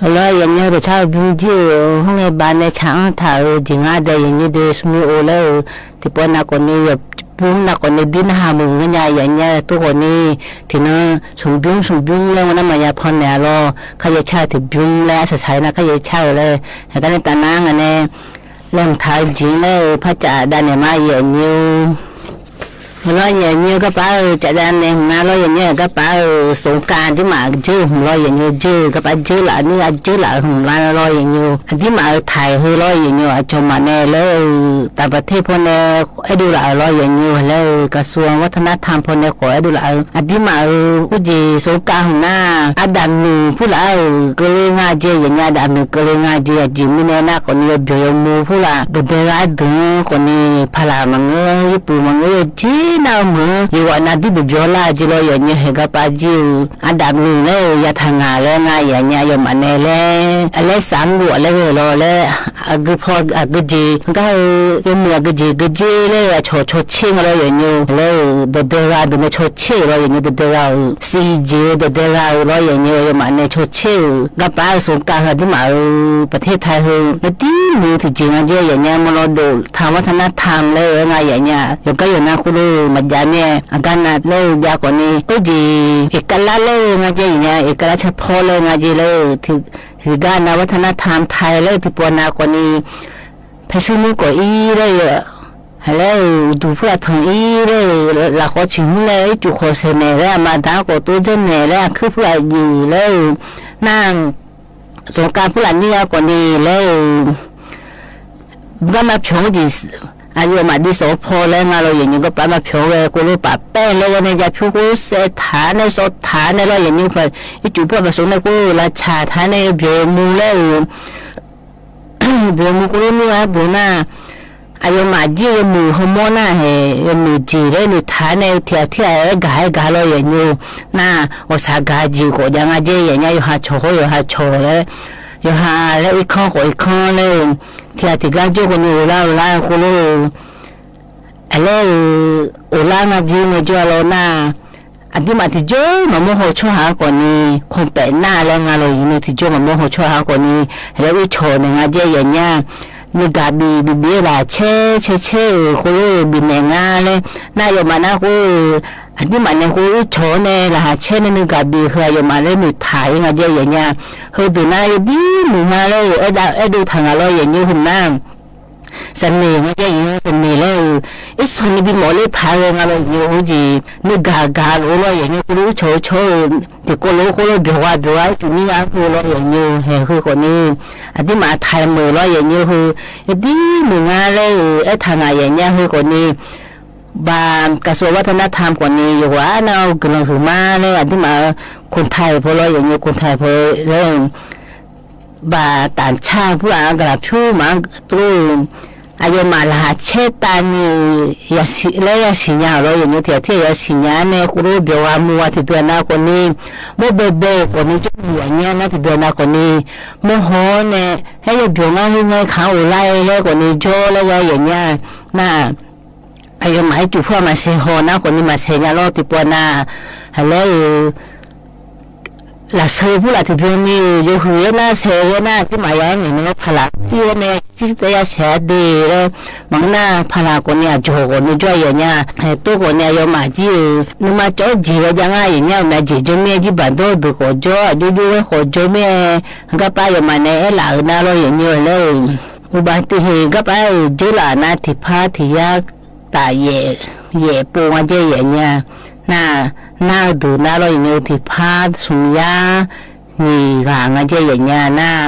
Heulof-aer yawqnya-eu daeqcar-eu bymr jir-euq hawr ngae baqnae tsaq-anr taq-euq jeq ngar dae yawqnyi de smrmuiq-or laer-eu, tiqpawf nav khawfni yawqbymr nav khawfni bir narhaq muiq-eu ngeur nya yawqnya tov khawfni, tiqnan smq bymr smq bymr laer maqnar maqya pan naeq-a lawr, kharyaer car-eu tiqbymr laer arsaq saq-aer nar kharyaer car-eu laer, heugar nae taf nar ngaq nae laeqhmq taq-eu jeq laer-eu par caf davnaeq ma yawqnyi-or. Heulof-aer yawqnyi-eu garpaf-eu caf davnaeq hmq nar lawr yawqnyi-eu garpaf-eu smq kav aqduimaf jeur-eu hmq lawr yawqnyi-eu jeur-eu garpaf jeur laf-eu nir-a jeur laf-eu hmq lar lawr yawqnyi-eu aqduimaf-euq taiq heu lawr yawqnyi-eu aqcawq maqnae laer-eu taqbaqter pawnae aerdov laf-euq lawr yawqnyi-eu laer-eu gaqsuan วัฒนธรรม pawnae khawf aerdov laf-eu aqduimaf-euq urjeq smq kav hmq nar ardaf muiq purlaf-euq keuvle nga jeq yawqnya ardaf muiq keuvle nga jeq aqjeq mirnae nar khawfni yawbyawq yawmuiq purlaf dawqdae gha deuq-anr khawfni paqlaq maqngeur yawpuq maqngeur yawjir nar-eu meuq-anr yawqghaq nav dir byawq byawq lar jeq lawr yawqnyi haeq garpaf jir-eu ardaf muiq laer-eu yataq ngaq laer nga yawqnya aqyawfmaf nae laer aqlaer saq-anr lof-aq laer ghae lawr laer aqgeu paw aqgeu jeq gar-eu yawmuiq aqgeu jeq geujer laer-eu aqcawq cawtser nga lawr yawqnyi laer-eu dawqdae gha deuq nae cawtser-euq lawr yawqnyi dawqdae gha-euq siq jeq-eu dawqdae gha-euq lawr yawqnyi aqyawfmaf nae cawtser-euq garpaf-eu smq kav heu aqduimaf-euq ประเทศไทย heu nae tir muiq-eu tiqjeq nga jeq yawqnya maqlawr dof taq วัฒนธรรม laer-eu nga yawqnya yawqgar yawqnav khoerlof-eu maqjav mir-aer aqgar nav laer-eu jav khawfni khoerjeq eqkavlar laer-eu nga jeq yawqnya eqkavlar carpawr laer-eu nga jeq laer-eu tiqgar nav วัฒนธรรมไทย laer-eu tiqpawf nav khawfni paershuir nmr khawf ir laer-eu haq laer-euq uqduq purlaf tanq ir laer-eu lafkhawf ciqhmr laer ircuf khawf saeqnaeq laer aqma daq-anr khawf tov janrnaeq laer aqkuir purlaf jeq laer-eu nar smq kav purlaf nir gha khawfni laer-eu gar maqpyawq-anr jeq aqyawfmaf div sawf paw laer nga lawr yawqnyi garpaf maqpyawq ghae khoerlof paf paer laer ghae nae jav pyur khoer saev taq nae sawv taq nae lawr yawqnyi ircuf purlaf paf sawv nae khoer lavtsaq taq nae yawbyawq yawmuiq laer-eu byawq yawmuiq khoerlof nir gha deuq nar aqyawfmaf jir-eu yawmuiq hawmawr nar haeq yawmuiq jeq laer noeqtaq nae tiq ghaq tir ghaq-aer gaq-aer gaq lawr yawqnyi nar ghawqshaq gaq jeq khawf jav nga jeq yawqnya yawqha cawq hawr yawqha cawq laer yawqha laer irkanr khawf irkanr laer-eu tiq ghaq tiq gar jawr khawfni ghoflar-eu lar-eu khoerlof-eu aqlaer-euq ghoflar nga jeq ngaejawr-a lawr nar aqduimaf tiqjawr maqmawr haw tsawrhaq-anr khawfni คอมแพค nar laer nga lawr yawqnyi tiqjawr maqmawr haw tsawrhaq-anr khawfni laer ircawq naeq nga jeq yawqnya nuigaq bif bif bif-aer laqkhaq caer caer caer-euq khoerlof-eu bifnaeq nga laer nar yawfmaf nar khoer-eu aqduimaf nae khoer ircawq-anr nae laqkhaq caer nae nuigaq bif heu aqyawfmaf laer noeqtaq-ir nga jeq yawqnya heudeuq nar yawdir muiq nga laer-euq aerdov taq ngaq lawr yawqnyi heu nar saqneq nga jeq yawqnya saqneq laer-eu irsanq ni bimawf ler paq-aer ghae nga lawr yawqnyi-eu jeq nuigaq gaq lof-eu lawr yawqnyi khoerlof ircawq-eu cawr-eu tiqkawv lof-aer khoerlof byawq gha byawq gha ircuf nir gha khoer lawr yawqnyi haeq heu khawfni aqduimaf taq-aer meuq lawr yawqnyi heu yawdir muiq nga laer-euq aertaq ngaq yawqnya heu khawfni baq gaqsov วัฒนธรรม khawfni yawqghaq arnav-eu guiqlanq huiqma laer aqduimaf-eu คนไทย paw lawr yawqnyi คนไทย paw laer-eu baq tafcar purlaf-anr gaqlaq pyur maqanr tov-eu aqyawfmaf laqkhaq caer tavni-euq laer yasiq nya-euq lawr yawqnyi tiq ghaq tir-aq yasiq nya-ar nae khoerlof byawq gha muiq gha tiqdeuq nav khawfni mawr baebae-euq khawfni jawrluf aqnyir-ar nar tiqdeuq nav khawfni mawrhaw-awr nae aer yawbyawq ngar heu ngae kaq-anr ghoflar-aer laer khawfni jawr laer ghae yawqnya nar aqyawfmaf ircuf pur-aq maqsaeq haw nar khawfni maqsaeq nya lawr tiqpawf nav haq laer-euq lafseu purlaf tiqbyan ni-euq yawhuiq-aer nar saeq ghae nar aqduimaf ya-aer ngaeq nae lawr paqlaq tir-aer nae tir taef ya saeq-ar de laer maqngeur nar paqlaq khawfni aqjawq khawfni jawr-a yawqnya haeq tov khawfni aqyawfmaf jir-euq nuima cawv-awr jeq ghae jav ngar yawqnya-euq myav jeq jawr mir-aer jirbaq dawr-eu deuq khawf jawr aqjox jov-aer khawf jawr mir-aer garpar aqyawfmaf nae aerlaf-euq nar lawr yawqnya laer-euq uqbaf tiq heq garpar-euq jeurlaf nar tiqpar tiq yar taf yaef pov nga jaer yaef nya nar nar-eu deuq nar lawr yawqnya tiqpar smq yar nyiq ghaq nga jaer yaef nya nar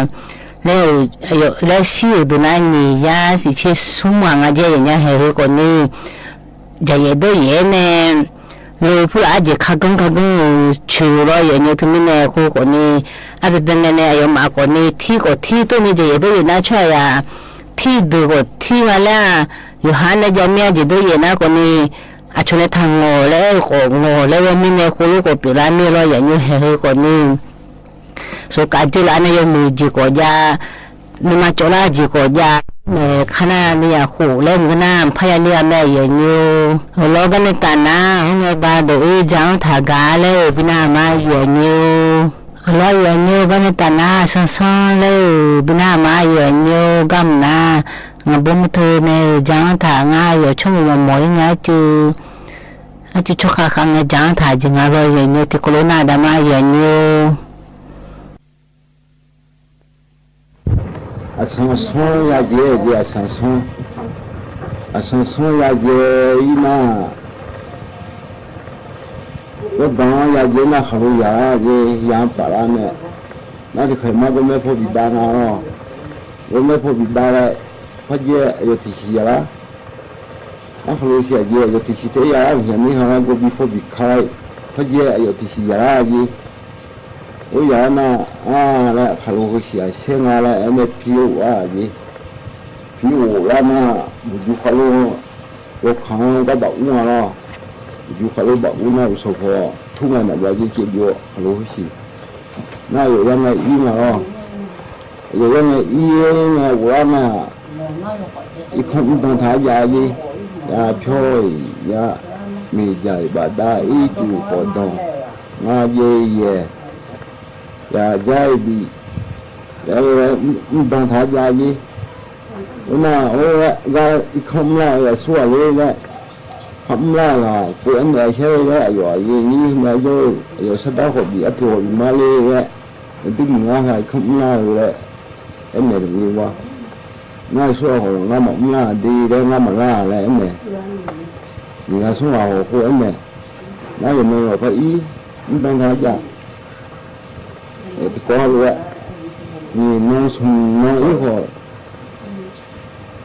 laer shir-euq deuq nar nyiq yar siq tser smr ghaq nga jaer yaef nya haeq heu khawfni jaqyaef dawryaef-aer nae le purlaf arjeq karganr karganr-euq coeq lawr yawqnya teumirnae khoer khawfni arbae bae ngae nae aqyawfmaf khawfni tir khawf tir tov ni jaqyaef dawryaef nar tsawrhaq yaq tir deuq khawf tir nga laer-aq yawqha nae jav mir-a jeq dawryaef nar khawfni Aqcawq nae taqngawq laer aer-eu khawf, ngawq laer ghae mirnae, khoerlof khawf pyeuflar mir lawr, yaqnymr haeq heu khawf ni. Sawqkaf dzeurlaf-aer nae yawmuiq jeq khawf jav, nuima cawvlar jeq khawf jav, maeq kar nar ni yaqkhof laer mq gar nar mqpar ya ler-a mae, aqyuif aqnyir-or. Awqlawr gar nae taf nar, hawr ngae ba dawq-oer ja-anr taq gaq laer-euq bi nar ma, aqyuif aqnyir-or. Awqlawr aqyuif aqnyir-or, gar nae taf nar, sansanr laer-euq bi nar ma, aqyuif aqnyir-or. Garmq nar, ngaqbawr mr teu nae-euq ja-anr taq ngar, aqyawf tsawrmawq mawq mawq-ir nga arcuiv, arcuiv tsawrkhav khav ngae ja-anr taq jeq nga lawr, aqyuif aqnyir-or. Tiqkawv lof nar daq ma, aqyuif aqnyir-or. Aqsanqsanr yajae-eu jeq, aqsanqsanr, aqsanqsanr yajae-ir nar, yawrbanq-anr yajae nar, khaqlo yaq-a jeq, ya-anr paflar nae, nar tiqkhaeq mar gawrmaer paw bif dav nga lawr. Gawrmaer paw bif dav laer, parjae aqyawf tiqsiq yaqlar. Nar khaqlo siq aqjeq aqyawf tiqsiq taef-aer yaqlar, mqyaq mirkhanq-anr gawbi paw bif ka laer, parjae aqyawf tiqsiq yaqlar jeq. Or yaq-ar nar, a laer khaqlo heu siq-aq saer nga laer aernae pi-awr ghoflar-aq jeq. Pi-awr ghoflar nar, buqju khaqlo yawkaq-anr gar baf ur nga lawr. Buqju khaqlo baf ur nar, uqshawq paw tur ngae maqjav jeq caev byov-awr khaqlo heu siq nar, aqyawf yar ngae ir nga lawr. Aqyawf yar ngae ir-aer ngae ghoflar nar, irkanr mrdan taq-aer jav-a jeq. Yapyawr-iq ya, miqdzaq-iq bafdav ircuf khawf danq, ngar jaev yaeq, yaqjar-iq bif, yar-aer mrdan taq-aer jav-a jeq. Or nar, or gar irkanr mrlar-eu aqsur ghaq ler laer, kanr mrlar-eu ghaq pov-aer naeq-a shaer laer, aqyawf aqyuif aqnyir ma jawr-eu aqyawf sardar khawf bif, arpoeq khawf bif ma le laer, aqduimaf ngar ha irkanr mrlar-eu laer aernaeq luf-ir-a. Ngar aqsur ghaq khawf ngar maqmr lar-a de laer, ngar maqlar-a laer aernaeq. Nyiq ghaq smr ghaq khawf khoer aernaeq. Nar yawqnan yawqpar ir mrdan taq-aer jav. Tiqkawv lof-aer nyiq nan smq nan ir khawf,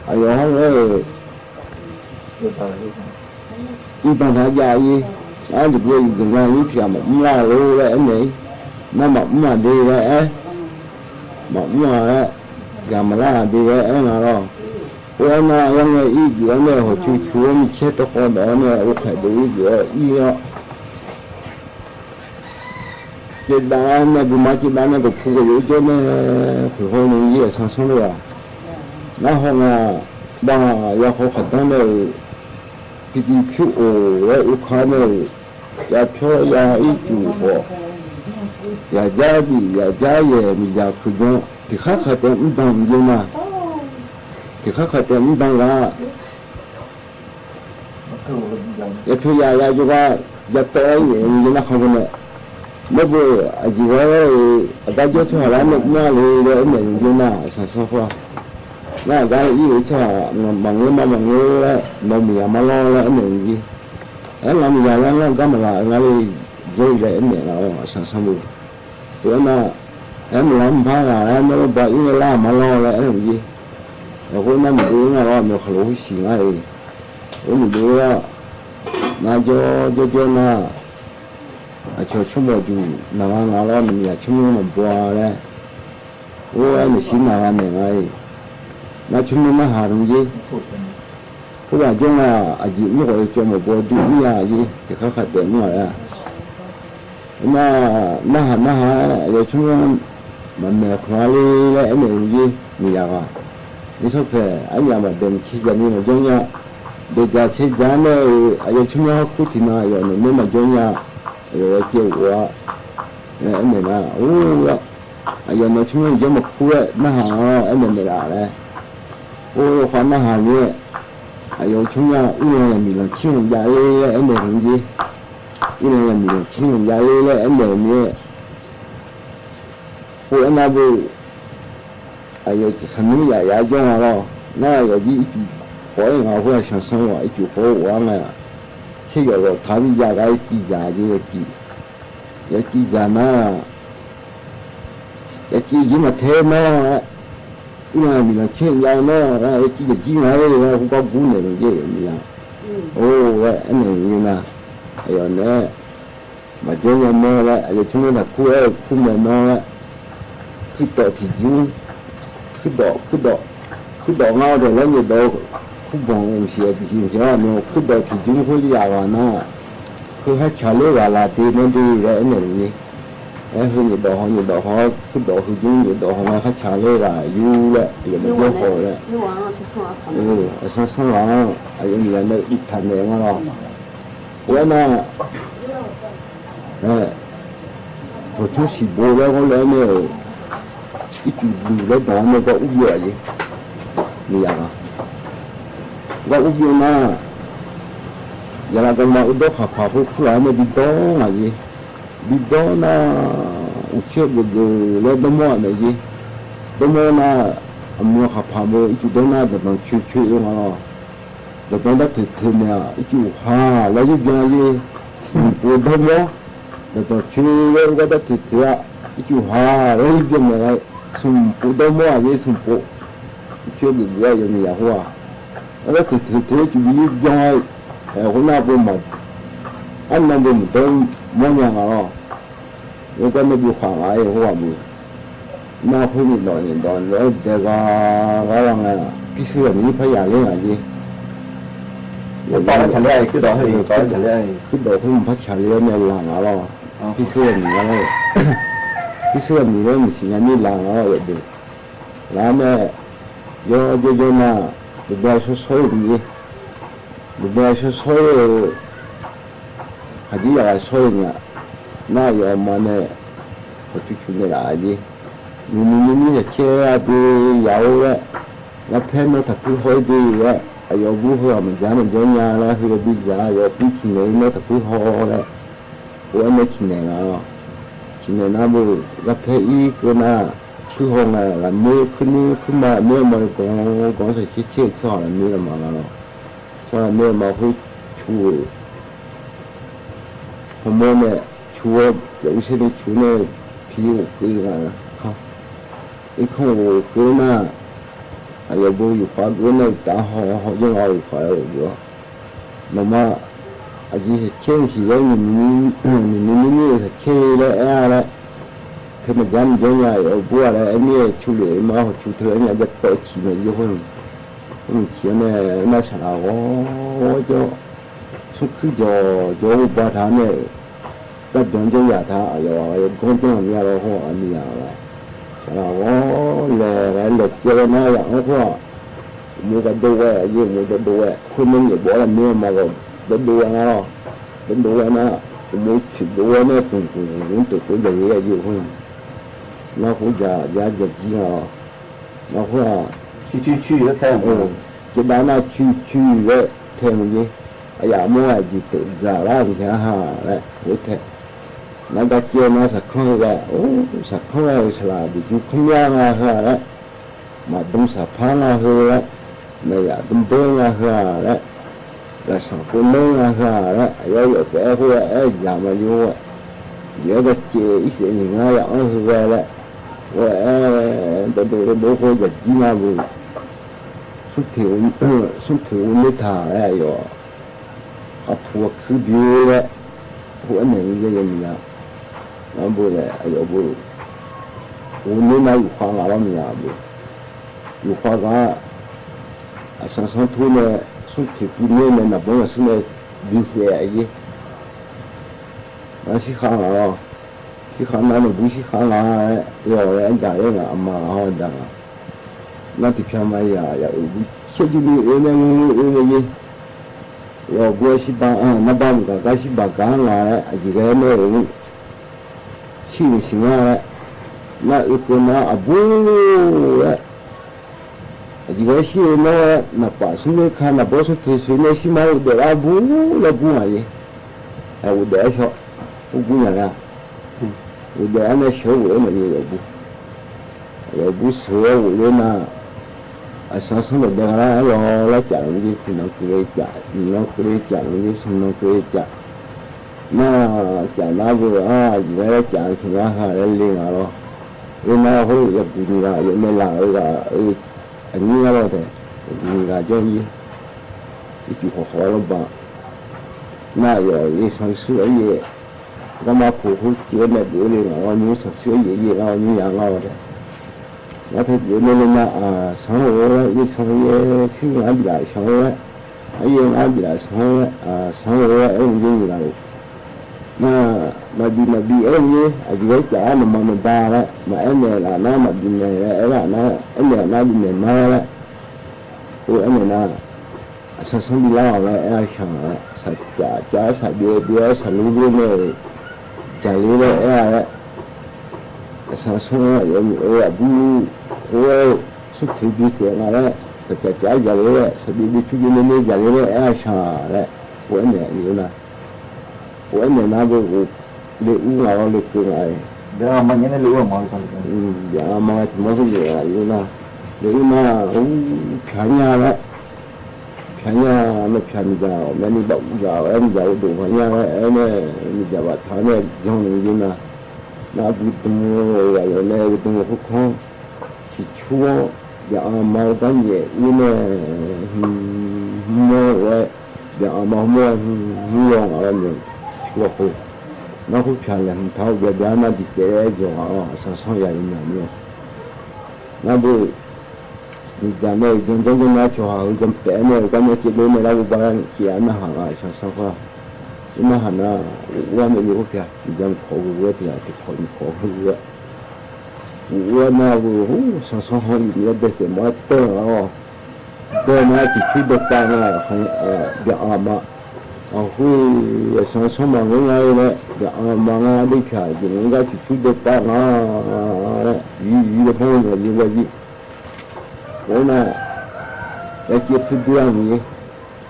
aqyawf hawr-aer-euq irdan taq-aer jav-ir. Nar tiqbur yuf deuq nga nymr tiq ghaq maqmr lar lor laer aernaeq-ir. Nar maqmr-aq de laer aer, maqmr-a laer, tiq ghaq maqlar-aq de laer aer nga lawr. Or aernar, yar ngae ir geuf-awr nae hawqcu cu-awr micaer tawvkhawv dawf-awr nae ghovkhaeq dov-ir geuf-awr ir-awr, caevdav-aer nae guiqma caevdav nae gawqpu gawqyof jawr nae, khoeq haw nae ir aqsanq sanr lor-aq. Nar haw ngaq, bav yahaw khaqdanr nae-euq, tiqtiv pyur of-aer uvka nae-euq, yapyawr ya ircuf khawf, yaqjar bif yaqjar yaeq miqdzaq kuiqbyan tiqkhar khaq taef mrdan mqyaer nar, tiqkhar khaq taef mrdan ghaq yapyawr ya ya jawrgar jatawv-aer yaeq mqyaer nar khanq baw nae, nar beu aqjeq ghae-eu aqgar jawr tsawrhaq lar nae mr-a le laer aernaeq mqyaer nar aqsanq sanr khoer-aq. Nar aqgar ir-eu tsawrhaq maqngeur ma maqngeur laer nawq miqyaq ma lawr laer aernaeq mqyaer. Aer ngar miqyaq laer ngar gar maqlaq-eu nga le, jawr-ir laer aernaeq nga-awr aqsanq sanr beu. Tov-aer nar, aer maqlar mqpar ghaq laer nar ba ir ngae lar ma lawr laer aer-eu mqyaer. Aqkhoer nar miqdov-ir nga lawr, aqmyawf khaqlo khoer siq ngar-iq. Or miqdov-ir-awr, nar jawr jawr jawr nar, aqcawq tsawrmawq juq naq gha nga lawr, naqmiqzaq tsawrmyanr maqbaw-a laer, or aer maeqshi naq gha naeq nga-iq. Nar tsawrmyanr narhaq mqyaer. Khoerghaq jawr nga, aqjeq mr khawf yawcawv maqbaw dur mr-a jeq, tiqkhar khaq taef mr-aq laer-a. Nar, narhaq narhaq-aer aqyawf tsawrmyanr maqmaeq khanq-a le laer aernaeq-eu jeq miqyaq ghaq. Irsawr paeq aryamq baqdaeq mqcae jaq ni maqjanr nya. Daeqdzaq cae dzaq-aer nae-euq aqyawf tsawrmyanr har kur tiqnan aqyawf naeq nae maqjanr nya. Aqyawf ya caev of-a. Aernaeq nar, or-a, aqyawf nawq tsawrmyanr maqjanr maqkur-aer narhaq-awr aernaeq naeqlaf laer. Or, yawkhav narhaq mir-aer, aqyawf tsawrmyanr uvlanr yamiq lanqcir lanqjav ler laer aernaeq-eu jeq. Uvlanr yamiq lanqcir lanqjav ler laer aernaeq mir-aer, or aernar beu, aqyawf sanqnmr yaf yaf jawr nga lawr. Nar aqyawf jir ircuf khawf-aer nga khoer-aq, sanqsanr-aq ircuf khawf-aer of-ar nga-aq, tser yawf lawq taq-ar bi jav gar ircuf dzaq jeq yawcif. Yawcif dzaq nar, yawcif jir maqtae nar-aer, uvlanr yamiq lanqcir lanqjav nar-aer, yawcif dzaq jir nga-aer laer khoergar gur naeq luf jaev-euq miqya. Or laer aernaeq-eu nar, aqyawf naeq-aer maqjawr nya mawr laer, aqyawf tsawrmyanr taqkur aer-eu kur maeqnan laer, kuirtawf tiqjur, kuirdawf, kuirdawf, kuirdawf ngar-awr daeq laer nyaef dawf-eu Kurbanq-eu mqsiq-a tiqsiq mqsiq-a nawq, kurdawq tiqjmr khoer yaf ghaq nar, heu kharcaq ler ghaq laf de nar de laer aernaeq-eu ni. Aer, heu nyiq dawq haw nyiq dawq haw-awr, kurdawq heujmr nyiq dawq haw nga kharcaq ler ghaq yur laer, aqyawf maqjawr haw laer. Aqsanr sanr ghaq-anr aqyawf miqzaq nae uiq taq naeq nga lawq. Khoer-aer nar, tawqcmr siqbo laer ghawrlae-aer nae-euq, ircuf duq laer dawq-anr nae gar ur byov-aq jeq. Miqzaq ghaq gar ur byov nar, zaqlaf gaqma uqdawr khaqpaq khoer kurlaf-aer nae bidawr ngaq jeq. Bidawr nar, uqcoer geufgeuf laer dawrmawr-aq naeq jeq. Dawrmawr nar, aqmyan khaqpaq beu ircuf dawr nar, daqdanq coeq coeq-eu nga lawq. Daqdanq dartoeq toeq naeq-aq, ircuf haq laer yur byan jeq. Smq pov dawrmawr, daqdanq coeq laer gar dartoeq toeq-a, ircuf haq laer yur byan naeq-a, smq pov dawrmawr-aq jeq, smq pov. Uqcoer geufgeuf-a yawmiq yaq khoer-aq, aer dartoeq toeq toeq ircuf bi yur byan-a. Aer, khoernar beu maq, arnan beu maqdawr mawrnya nga lawq. Yawgar nae byov khaq nga-aer khoer-aq beu. Nar khoer nyiq dawq nyiq dawq lof-aer dae gha gha la ngae-aq, pirshuir ghaq miqyaer par yaq ler ngaq jeq. Kurdawq khoer mq par caq ler-aer nae laq nga lawq. Pirshuir ghaq miq nga laer, pirshuir ghaq miq laer mqsiq nya mir laq nga lawq yawf deuq. Lar nae, yawr jawr jawr nar, daqbae shawr shawr-eu miqyaer, daqbae shawr shawr-eu, khaqdzerzaq ghaq shawr-eu nya. Nar aqyawf aqma nae, hawqcuq cuq naeq laf-a jeq. Nyiq nyiq nyiq nyiq zaqcaer-a de yaq-or laer, garpaer nawr taqpuir haw-ir de laer, aqyawf bur heu-aq maqdzaq maqdzawr nya laer, heu yabi dzaq aqyawf bur ciqnaeq-ir nawr taqpuir haw laer, or-aer nae ciqnaeq nga lawq. Ciqnaeq nar beu, garpaer ir keuv nar, puir haw ngae lafnoer puir noer puir ma lafnoer ma-eu ganq ganq-anr shaqcaer caer-eu tsawrhaq lafnoer lafma nga lawq. Tsawrhaq lafnoer lafma khoer cu-euq hawmawr nae cu-awr, yawf uir saer ni cu nae pi ghofkeuv nga. Irkanr ghofkeuv nar, aqyawf beu yufkhav geuf nar uqtaf haw haw jawr nga, yufkhav-aer ghofkeuv-awr, nawqma aqjeq shaqcaer mqsiq laer nyiq nyiq nyiq nyiq-eu shaqcaer laer aer-a laer, teu maqdzar maqdzar nya-euq bur-a laer aer mir-aer cu lef-eu ma hawqcu teu-aer nya jav tawv ciq mae jir khoer. Khoer mqciq-awr nae nar saqlaq ghawr jawr, smrkuir jawq jawr-awr ghov ba taq-a nae-euq, gardanq jawr yaq taq-a aqyawf aqyawf ganr janr-euq mir-a lawr hawr-aq ni-a laer, saqlaq ghawr laeq laer laeq caev-aer nar yaq-anr khoer-aq, uqmov gar dov ghae-a jeq, uqmov gar dov ghae khoer nae nyaef bawf-awr lafnoer ma gar dov dov ghae nar-awq. Dov dov ghae nar, uqmov coeq dov ghae nae tmq tmq tmq tmq tmq khoer jaq-ir-a jeq khoer. Nar khoer jaq jar jaq jir nga-awq. Nar khoer-aq, coer coer coer-aer tae-a, cevdav nar coer coer-aer tae-eu jeq. Aqyaf mawr-aq jeq teuq dzaq lar-euq maqsiq-a ha laer khoer tae. Nar gar caev nar saqkanr heu ghae, or saqkanr ghae-euq saqlaq duqjur kanr mya nga heu-a laer, maqdm saqpar nga heu laer, naqyaf dm deur nga heu-a laer, lafsanq kov ler nga heu-a laer, aqyawf yawf taef-aer khoer-aer aer-eu jaq ma jir-aer, jeq-aer gar caev irsaef nyiq ngar yaf-anr heu ghae laer, or-aer dawrdov dawrdov khoer jaq jir nar beu, smr teq, smr teq ghov ler taq laer aqyawf aqpuq aqkuir bi-eu laer, or-aer naeq-eu jaev yawmuiq ya. Nar beu laer aqyawf beu ghov ler nar yufkhav ngaq lawr muiq-a beu. Yufkhav gar aqsanq sanr tur nae smr teq puiv ner nae naqbanr ghaqsur nae bisaef-a jeq. Nar shirkhav ngaq-awr, shirkhav nar nawqbur shirkhav ngaq-aer, yawf-aer aer daq-aer ngaq aqma ngaq hawr daq ngaq. Nar tiqpyar ma yaq yaf-euq bur caerjur ni oe nae ngar oe nae jeq. Yawf bur-aer shir ba, narba mq gaq gar shir baq gaq-anr nga laer aqjeq ghae-aer nae-euq shir-euq siq ngar laer, nar oekeuv nar aqbur laer, aqjeq ghae-aer shir-eu nawr-aer naqpaf smrner ka naqbawr smrteq soeq nae shir ma ghofdaef lar bur laer gur ngaq-ir. Aer ghofdaef-aer shaw, ur gur nya nar, ghofdaef-aer nae sheuq-aer ghof-aer maqya yawf bur. Yawf bur sheuq-aer ghof ler nar, aqsanq sanr dawq dae gha lar-aer law lar caf lmq jeq tiq nan keuvle caf, nyiq nan keuvle caf lmq jeq smq nan keuvle caf. Nar caf nar beu-aq, aqjeq ghae-aer caf-eu tiq ngar ha laer le ngaq lawr. Oe nar khoer yawguiq nyiq ghaq yawf nae laf-eu ghaq-eu aqnyir ngar lawr taef, yawguiq nyiq ghaq jawr-ir. Ircuf khawf khawf-aer lawr ba. Nar yawf-euq sanr sur-aer yaef, garma poq khoer ceuv-aer nae geuf-eu le ngaq lawr nymr sanr sur-aer yaef yaef lar-awr nymr ya ngar lawr taef. Ngar teu jeq nae le nar, sanr-or laer, ir sanr-ir-aer, sir ngar biflaf sanr-or laer, aryaer ngar biflaf sanr-or laer, sanr-or laer aer-eu jeq nyiq laf-euq. Nar, maqbif maqbif aer-eu jeq, aqjeq ghae caf-ar nawqma nawqba laer maqaer naeq laf nar, maqbif naeq laer aer laf nar, aer naeq nar bifnaeq ma laer, or aer naeq nar, aqsanr sanr biflar-awq laer aer-a shaq-a laer, saqcaf caf-ar saqbyaev byaev-aer saqlor lor nae-euq jaqler laer aer-a laer, aqsanr sanr-aer yawmuiq-eu aqbur khoer-aer-eu smrtoeq byaev saef nga laer, saqcaf caf-ar jaqler laer, saqbyaev byaev tur byaev nae nae jaqler laer aer-a shaq-a laer, or aer naeq-a nar, or aer naeq nar beuqghof le ur ngaq-awr lekeuv ngaq-aer, byaq-a ma tiq mawr khoer jeq-a nar, le ur nar, ur pyaq nya laer, pyaq nya, nae pyaq miqdzaq-awq, myavni bav uqdzaq-awq, aer miqdzaq uqdov pyaq nya laer aer nae, miqdzaq baftaq nae janr naeq jeq nar, nar bui dm-eu ghaq yawf nae dm-eu khoerkanr, ciqcur-awr, byaq-a ma-eu gar nyaef ur nae, hmq, hmq mawr-aer, byaq-a ma hmq mawr-aer hmq hmq yaw ngaq-awr nae, ciqcur lafkhoer, nar khoer pyaq laeqhmq taq-awr byav byav nar diqsaef laer aer dzawq ngaq-awr, aqsanr sanr ya le nar mir-a. Nar beuq miqdzaq nae-euq janr janr janr nar, cawqhaq heu janr paef-aer nae-euq gar myav caev dov nae lar boba lar caev-a narhaq nga, aqsanr sanr khoer-a. Nar narhaq nar, ur-ar nae le khoer pyaq, miqdzaq mq kawq gheu-aer tiq ghaq tiq kawq mq kawq gheu-aer, ur-ar nar beuq, ur, sanr sanr hanr-iq Miqyaer baesaef mawf-aer dawr-awq. Dawr nar tiqpir dawrpav nga, byaq-a ma. Aqkhoer aqsanr sanr maqngeur nga-eu laer, byaq-a ma ngar deuq pyaq jeq maqngeur gar tiqpir dawrpav nga laer, yir yir laer banr-eu maqya gar jir. Khoernar, yaciv pu dur-a Miqyaer,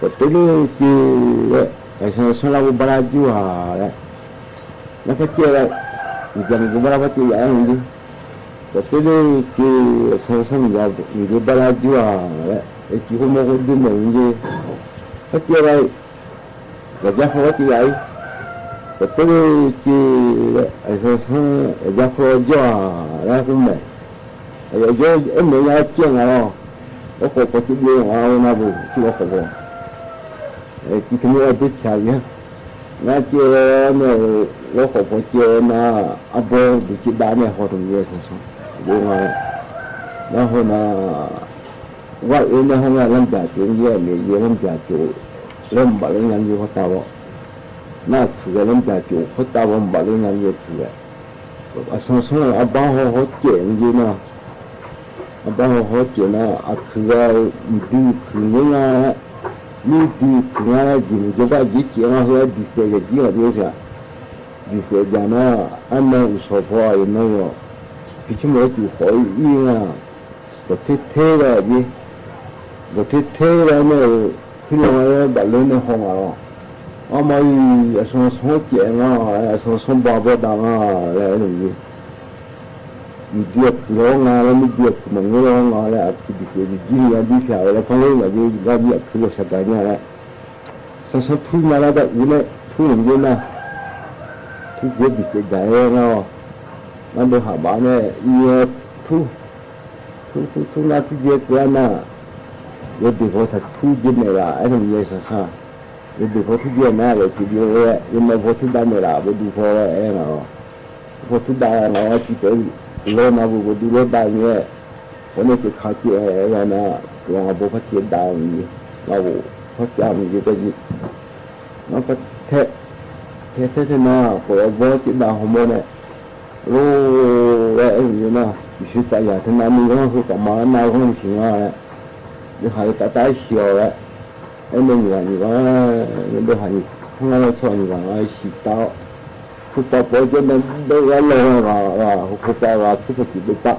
bawqtov ler-eu cev laer, aqsanr sanr lar boba lar jir-aq laer, nar par caev laer, miqdzaq mq boba lar par caev yaf-aer hmq jir. Bawqtov ler-eu cev, aqsanr sanr miqdzaq mq boba lar jir-aq laer, yaciv khoermawr khoer dur maeq hmq jir. Par caev laer, gaqjar khawr par caev yaf-ir. Bawqtov ler-eu cev laer, aqsanr sanr gaqjar khawr jawr-aq laer khoer maeq. Aqyawf jawr aer maeq nya-aer caev nga-awr, lawrkhawf paw caev byov nga-awr nar beuq, cir lawrkhawf paw. Civ teu mir-aer dur pyaq-a. Ngar caev-awr nae-euq lawrkhawf paw caev-awr nar, arbawr duq caev dav nae haw taq Miqyaer sanr sanr. Aqjeq nga-aer, nar hawr nar, gharoer nae hawr nga lanrjaq tsof-ir-aer nae yaer lanrjaq tsof laer mqbaf lof nya-ir hawr tav-awr, nar aqkuiq ghae lanrjaq tsof hawr tav-awr mqbaf lof nya-ir aqkuiq ghae. Aqsanr sanr-eu arbar haw hawr caev-eu jeq nar, arbar haw hawr caev nar, aqkuiq ghae-eu mqdui kuiq ngar nga-aer, mirdui kuiq ngar-aer jeqmuiq jawrgar jeq caev ngar heu-aer diqsaef gaqjir ghaq jir-aer, diqsaef jaq nar, arnae uqshawq paw aqyawf nan yawq, piqcmr mawf-aer cuf khawf-ir ir nga. Dawqter ter ghae-a jir, dawqter ter ghae nae-euq, pirlan-aer bafler nae haw ngaq-awq. Arma-iq aqsanr sanr caev nga, aqsanr sanr ba bawdav nga laer aer-eu jeq. Uqdui aqkuiq lawr nga laer, mirdui aqkuiq maqngeur lawr nga laer, aqkuiq diqsaef jeq jir ni ardir pyaq-eu laer par ler ngaq jir gar jir aqkuiq lawq shaqgaq nya laer, sanr sanr tur nya lar dav uiq nae tur-euq jir nar, tur dzae diqsaef daq-aer ngar-awq. Ngar dov haq baf nae ir-aer tur, tur tur tur nar tur dzae keuv-ar nar, yawdeuq paw taq tur dzae maeq laf aer-eu Miqyaer sanr sanr. Yawdeuq paw tur dzae nar yawqjeq byov-aer, yawmaeq paw tur dav maeq laf, bawduv paw-aer ngaq-awq. Paw tur dav ngaq-awr arcuiv taef-aer lawr nar beu bawduv lawr dav-eu mir-aer, hawr nae caev ka caev-aer ghae nar, lawq ngaq baw par caev dav-eu mir, ngaq ghof par caev-eu mir jeq gar jir. Nar par tae, tae tae tae nar, khawf-awr bawr caev dav hawmawr nae, lor-aer aer-eu mir nar, uqshoe taf yaq teu nar nuiv ghanr heu khawf ma nar ghanr-eu siq ngar-aer, nuihaq-eu taf taf-aer siq-awq laer, aernae nyiq ghaq nyiq ghaq-aer, nuidov haq nyiq, tanr lar laer tsawr nyiq ghaq ngar-aer siq taf-awr, khoerpav pov-aer jawr nae dov-aer lawr-eu ghaq ghaq, khoerpav ghaq kur pawqtif dovpav,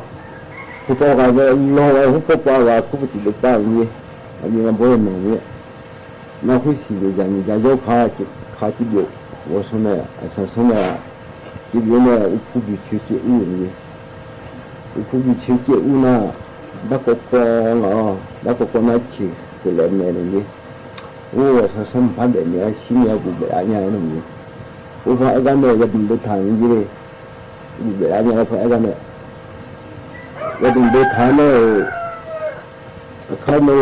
khoerpav ghaq nae lawr-aer khoerpav pav ghaq kur pawqtif dovpav-eu mir, aqnyir ngar bawr-eu nanq mir-aer, nar khoer siq deuq jaq nyiq jaq jawr ka, ka cir byov, ghawqsanr nae aqsanq sanr nae cir byov nae urpur bicoer caev ur-euq mir, urpur bicoer caev ur nar, darkawv kawv ngaq-awr, darkawv kawv nar ceq keuvlaef naeq-eu mir, or aqsanq sanr mqpar daef naeq-aer shir nae-aer bofbaef-a nya-aer nar mir, urpar aer gar nae yadmq dov taq-euq mir jir le, bofbaef-a nya-aer par aer gar nae, yadmq dov taq-aer nar-euq, aqkar nar,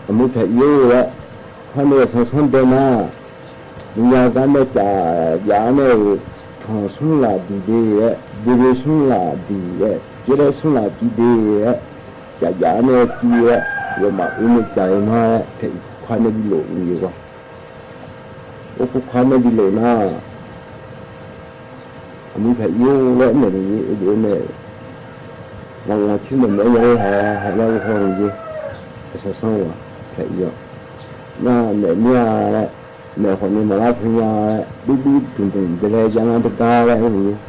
aqmuiq pyaq ir-eu laer, par nar aqsanq sanr bae nar, nuinya gar nae caf jav-ar nae-euq, tanq smr laf diq de-aer, bebe smr laf diq-aer, Jawrlaer smr laf civ de-aer, caf jaf-aer nae civ-aer, yawmaf oe nae dzaq-eu ma-aer taef-iq kurkar nae bi lof-eu jeq gawr. Or kurkar nae bi lof nar, aqmir pyaq ir-or laer naeq-eu jeq-aer nae, ngaq ngaq cir naeq maeq-aer ya-aer hae hae laer ghoe haw-eu jeq. Aqsanq sanr ghaq pyaq ir-awq. Nar naeq mir-a laer, naeq khawf ni maqlar pu nya laer, buir buir dmq dmq dae laer jar ngar dawrgar laer aer-eu jeq.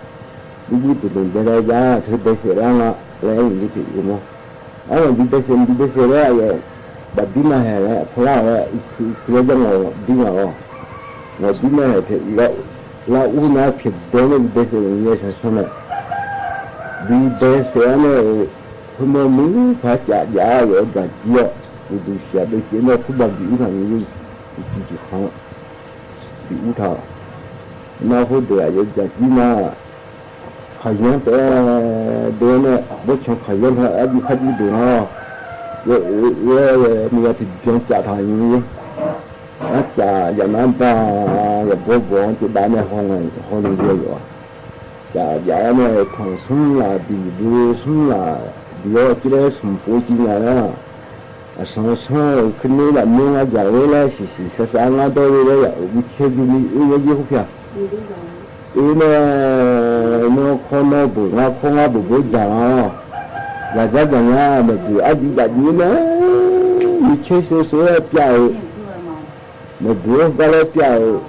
Buir buir dmq dmq dae laer jar teu baesaef lar nga laer aer-eu jeq taef-iq mawr. Armaf bi baesaef bi baesaef laer aqyawf bafdir ma haeq laer pawlar-awq laer uqkui uqkui laer jar ngawq dir ngaq-awq. Ngawq dir ma haeq taef-iq lar, lar ur nar pyaeqdawr nae bi baesaef-euq aqsanq sanr nae, bi baesaef-awr nae-euq, khoermawr muiq paq caf jaf-aer aqyawf-aer gaqjir-awr, uqduq shaq deuv caev nar khoerbav bi ur taq-euq uqduq tiq khanq bi ur taq-awq. Nar khoerdeuq aqyawf gaqjir nar, khaqyanr taef deuv-awr nae bawrtsanq khaqyanr ha arjuv kharjuv deuq nar, yawf oe-aer nae ya tiqbyan caf taq-euq nymr-ir. Arcaf yaf nar ba, yaf bawr bawq-anr caevdav nae haw nga, haw ni yawf-aq, caf jaf-aer nae tanq smr laf diq dui smr laf diq-awr cir laer smq pov civ nya nar, aqsanq sanr-euq keuvni lafmyanr ngar dzaq-eu laer siqsiq sar sar ngar dawr-eu laer yaf-euq guicaer juni oe-aer jir khoer pyaq. Oe nae, nawr kawr nawr beuq ngar kawr ngar beuq beuq dzaq-awr, gaqdzar gaqnya maeqbuiq arjuv jaqjuv nae, micaer sheuv sheuv-aer pyav-euq, maeqbuiq-anr gar laer pyav-euq,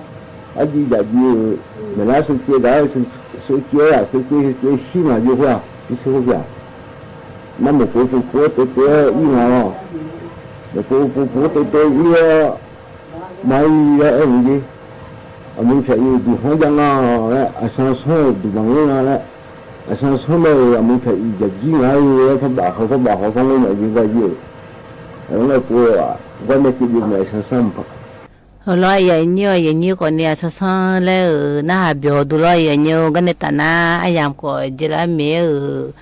arjuv jaqjuv-euq, maeqlar sheuv caev gaq-aer sheuv caev-aer aq sheuv caev sheuv caev shir ngaq jov khoer-aq, irshir khoer pyaq. Nar maqpov pov pov-aer tov tov-aer ir nga-awr, maqpov pov pov-aer tov tov ir-awr, maqir laer aer-eu jeq. Aqmuiq pyaq ir uqduq khanr jav nga laer, aqsanq sanr-euq uqduq maqngeur nga laer, aqsanq sanr nae-euq aqmuiq pyaq ir jaqjir ngaq-aer laer parbaf haw parbaf haw par ngeur nya jeq gar jir-euq. Aqyawf nae pov-aq gar nae caevdov mae aqsanq sanr maqpar. Heulof-aer aqyuif aqnyir-awq, aqyuif aqnyir khawf ni aqsanq sanr laer-euq narhaq byawq dui lawr aqyuif aqnyir-or, garnae tafnar aryamq khawf jeq lar mir-aer-euq,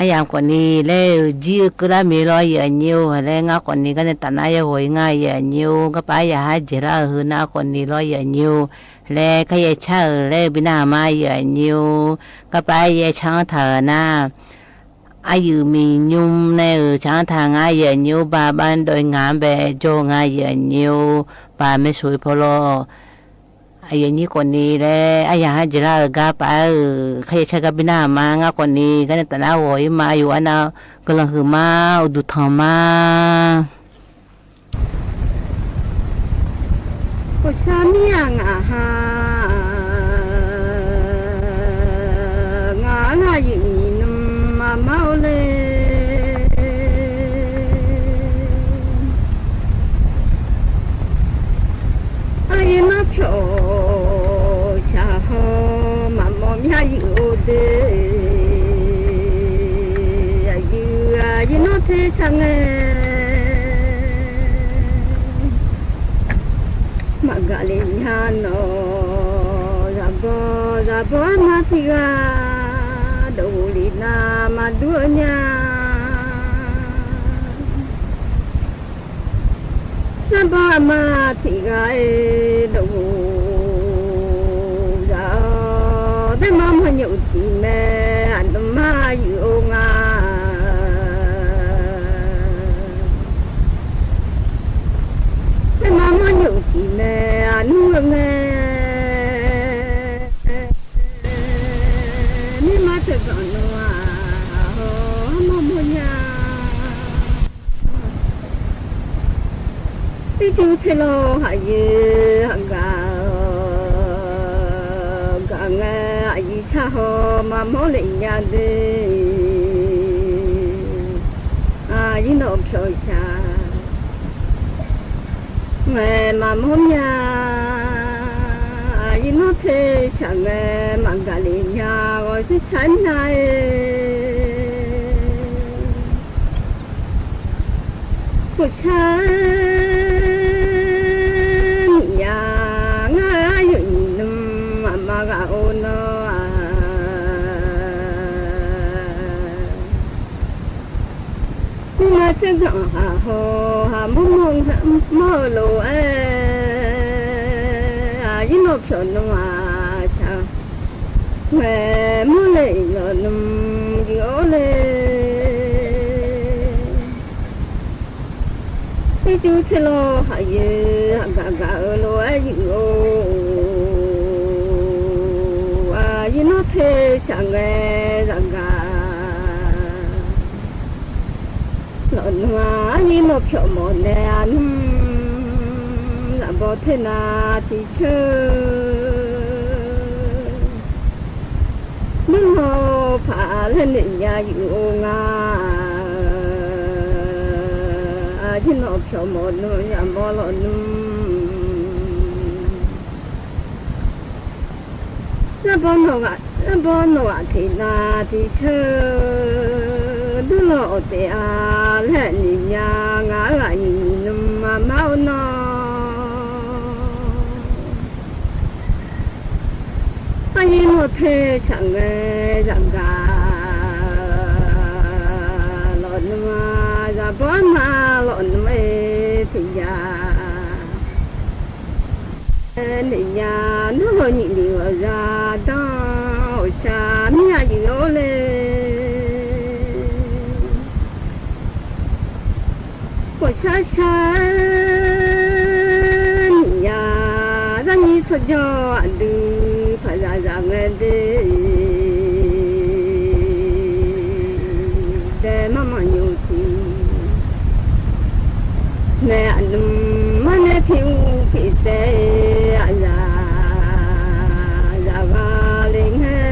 aryamq khawf ni laer-euq jir-eu keuvlar mir lawr aqyuif aqnyir-or, laer ngar khawf ni garnae tafnar yaghawq-ir ngar aqyuif aqnyir-or, garpar aryaq har jeq lar-euq heu nar khawf ni lawr aqyuif aqnyir-or, laer kar yaer car-euq laer-eu bi narhaq ma aqyuif aqnyir-or, garpar yaer car-anr taq-euq nar, aqyuif miqnymr nae-euq tsaq-anr taq ngar aqyuif aqnyir-or, ba bar dawv-ir ngaq-anr bae jawr-eu ngar aqyuif aqnyir-or, ba maershoq-ir paw lawr. Aqyuif aqnyir khawf ni laer aryaq har jeq lar-euq gar paf-aer-euq kar yaer car gar bi narhaq ma ngar khawf ni garnae tafnar ghawq-ir ma aqyawf arnav guiqlanq huiq ma uqduq tanq ma. Ghawqshaq mir-aq ngaq ha, ngaq-anr aqyuif nyiqnmr aqmar-or le. Aqyuif nawr pyawq shaq haw maqmawf mya yuif-or de. Aqyuif aqyuif nawr te shaq ngae maqgaq le nya nawq. Zaqbaw zaqbaw arma tiq ghaq dawqghof le nar maqdur-eu nya. Zaqbaw arma tiq ghaq-aer dawqghof zaq-awr, daema mawrnymr tiq mae, aqdui mar yuif-or nga. Daema mawrnymr tiq mae, aqnmr-eu mae. Mirma teuganq nmr-aq, haw armawr mawrnya. Ircuf teq lawq haqyoeq haqgaq gaq ngae, aqyuif shar haw maqmawr le nya de. Aqyuif nawr pyawq shaq ngae maqmawr mya. Aqyuif nawr te shaq ngae maqgaq le nya. Ghawqshaq shaq nya-e. Ghawqshaq-aer miqya ngar-eu aqyuif nyiqnmr aqma ghaq-or nawr-aq, mirma tserganq haq haw haq mawrmawr mawr-eu lof-aer, aqyuif nawr pyawq nmr-aq shaq ngae mawr le-euq lawq nmr Yuf-or le. Ircuf tser lawr khaqyoeq haqgaq gaq-eu lof-aer yuf-or. Aqyuif nawr tersaq ngae zafgaq lawqnmr-a, aqyuif nawr pyawq mawf nae aqnmr lafbaw ternav tiqsheur. Nymr-awr paq laer noeq nya yuf-or nga. Aqyuif nawr pyawq mawf nmr zaqmawr lawqnmr. Zaqbaw nawq ghaq, zaqbaw nawq ghaq teqnav tiqsheur. Durlawq awq taef-a laer noeq nya, ngaq-euq aqyuif nyiq nmr aqmar-or nawr. Aqyuif nawr tersaq ngae zafgaq lawqnmr-a, zaqbaw arma lawqnmr-aer tiqyaq noeq nya. Nawr hawnyiq lef ghawqzaq dan ghawqshaq mir-a yuf-or le. Ghawqshaq shaq-aer nyiq ya, zarnyir tsawrjawr aqdui paqzaq zaq ngae de. Dae marmanq nymr tiq nae aqnmr mar nae tiq uq pyeuf taef-a, aqzaq zaqghaq le ngae.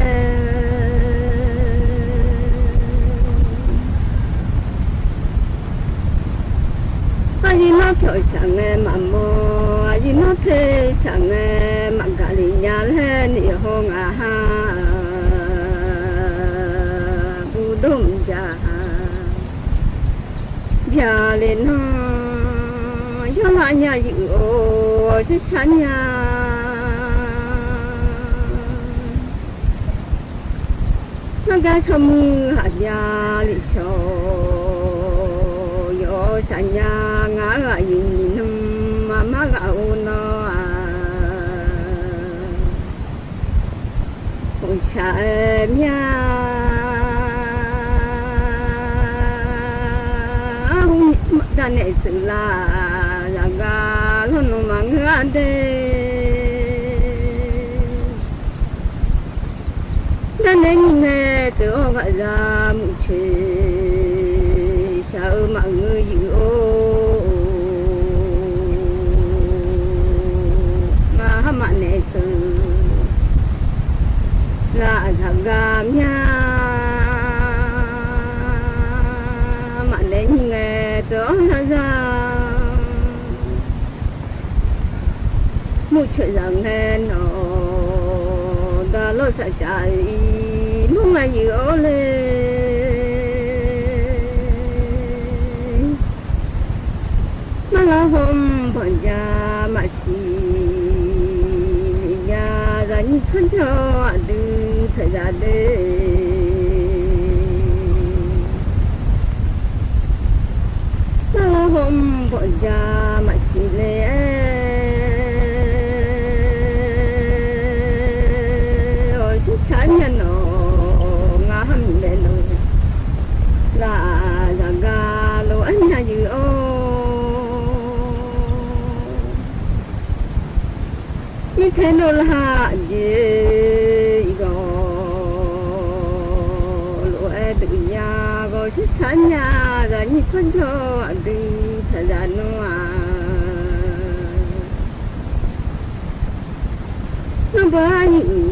Aqyuif nawr pyawq shaq ngae maqmawr, aqyuif nawr tersaq ngae maqgaq lef nya laer noeq haw ngaq ha. Burdov mqjaq byaq le nanr, yawrlav nya yuf-or, shar shar nya. Nawr gar tsawrmuir haq bya lef shawq, yawshaq nya ngaq-euq aqyuif nyiq nmr aqmar ghaq-or nawr-aq, ghawqshaq-aer mya arhu darnaeq tsuif la, zaqgaq lawrnmr maqngeur-a de. Darnaeq nyiq ngae teuq-awr ghaqzaq muiq coeq shaq-eu maqngeur yuf-or. Ngar har maqnaeq teuq laf zaqgaq mya maqnaeq nyiq ngae teuq-awr ghaqzaq muiq coeq zaq ngae nawq daq lawr saqcaf-iq mawr ngae yuf-or le. Narlar haw-mr banq ja maqsiq nya, zaqnyir tsawrjawr aqdui tsaeqzaq de. Narlar haw-mr banq ja maqsiq le-aer, awq shir shaq-aer mya nawq ngar har miqnaeq lof laf zaqgaq lof-aer mya yuf-or. Mirtae dovlar aqjeq iq ghawq lof-aer deuq nya, ghawq shir shaq-aer mya zaqnyir tsawrjawr aqdui taqzaq nmr-aq. Nawr baw-ar nyiq uiq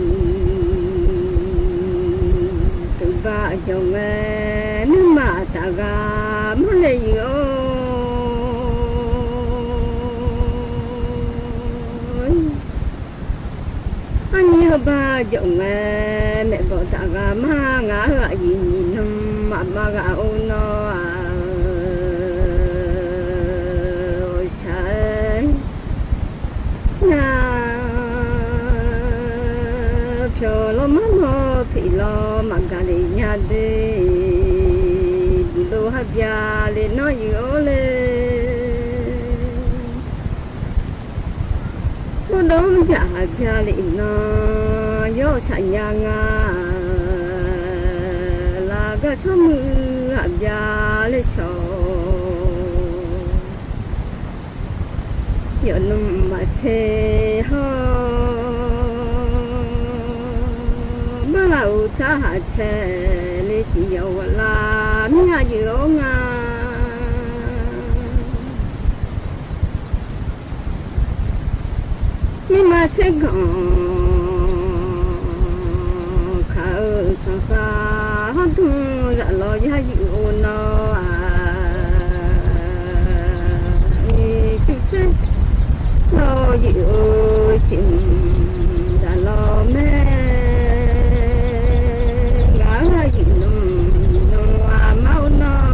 deuq ba aqjawq ngae, nuima aqtaf ghaq mar le yuf-or. Arnyir heubar jawf ngae, maeqbawq taf ghaq mar ngaq-euq aqyuif nyiq nmr aqma ghaq-or nawr-aq, shaq-aer nya pyawq lawr mar lawr tiq lawr maqgaq lef nya de. Guiqdov har bya le nawr yuf-or le. Guiqdov mrjaq haq bya le nan yawr shaq nya nga. Lar Gaq tsawrmuiq ghaq byav le shawq, yawqnmr maqtser hawr, barlaq uqtsar haq cae le tiq yawq ghawqlar mir-a yuif-awr nga. Mirma tserganq kaq-eu sanqkhav hawr dmr zaf lawr yar yuif-eu nawr-aq, cuiv tser lawr yuif-eu siqmq zaf lawr mae, ngaq-anr ghaq yuif nmr nmr aqma-or nawr.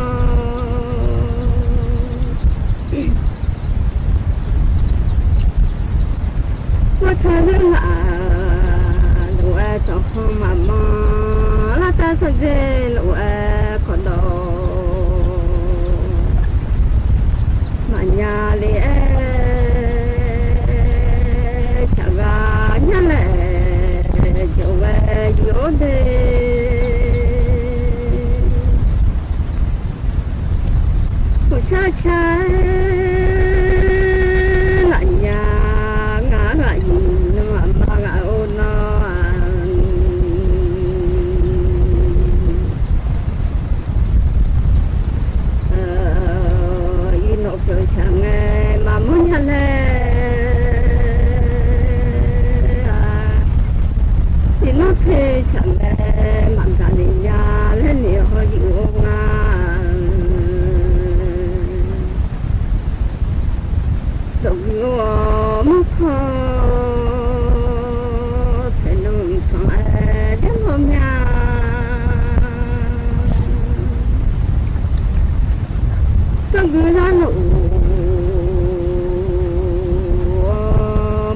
Mawrtaq zeur ghaq lof-aer tanqkhanr maqmanr, lartav sawdzer lof-aer kawqdawq maqnya le-aer, shaqghaq nyar laeq jawq ghae yuif-awr de. Uqshar shar-aer lafnya, ngaq-anr ghaq yuif nmr aqma ghaq-or nawr-aq, iqnawq pyawq shaq ngae maqmawr nya laer-a, iqnawr te shaq ngae maqgaq lef nya laer noeq haw yuif-eu nga. Dawqguiq-awr mawrkawr taeqnmr tanq-aer jar lawr mya. Dawqguiq lar luf-awr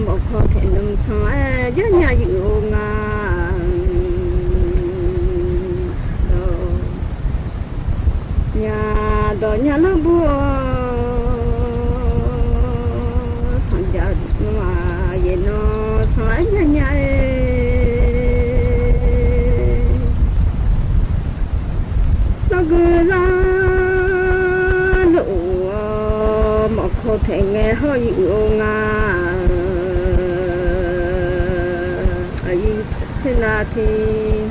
mawrkawr taeqnmr tanq-aer jar nya yuif-eu nga. Dawq nya dawq nya lawr bur-awr, sanqjaq nmr-aq yaeq nan sanq-aer nya nya-aer. Dawqguiq lar luf-awr mawrkawr taeq ngae hawr yuif-eu nga. Aqyuif tser nav tiq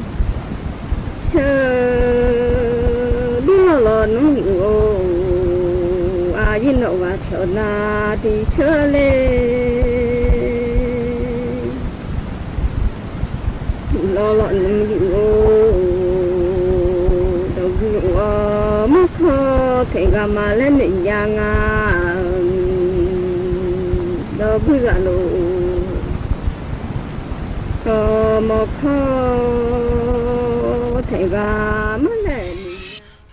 sheuq, dur lawq lawq nmr yuif-or, aqyuif nawq ghaq pyawq nav tiq sheuq le. Dur lawq lawq nmr yuif-or, dawqguiq-awr mawrkawr taeq ghaq ma laer noeq nya nga. Dawqguiq ghaq luf-or, mawrkawr taeq ghaq ma laer noeq nya.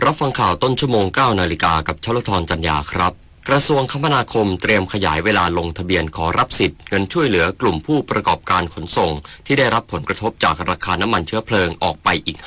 รับฟังข่าวต้นชั่วโมง เก้านาฬิกา กับชลธร จันยาครับ กระทรวงคมนาคมเตรียมขยายเวลาลงทะเบียนขอรับสิทธิ์เงินช่วยเหลือกลุ่มผู้ประกอบการขนส่งที่ได้รับผลกระทบจากราคาน้ำมันเชื้อเพลิงออกไปอีก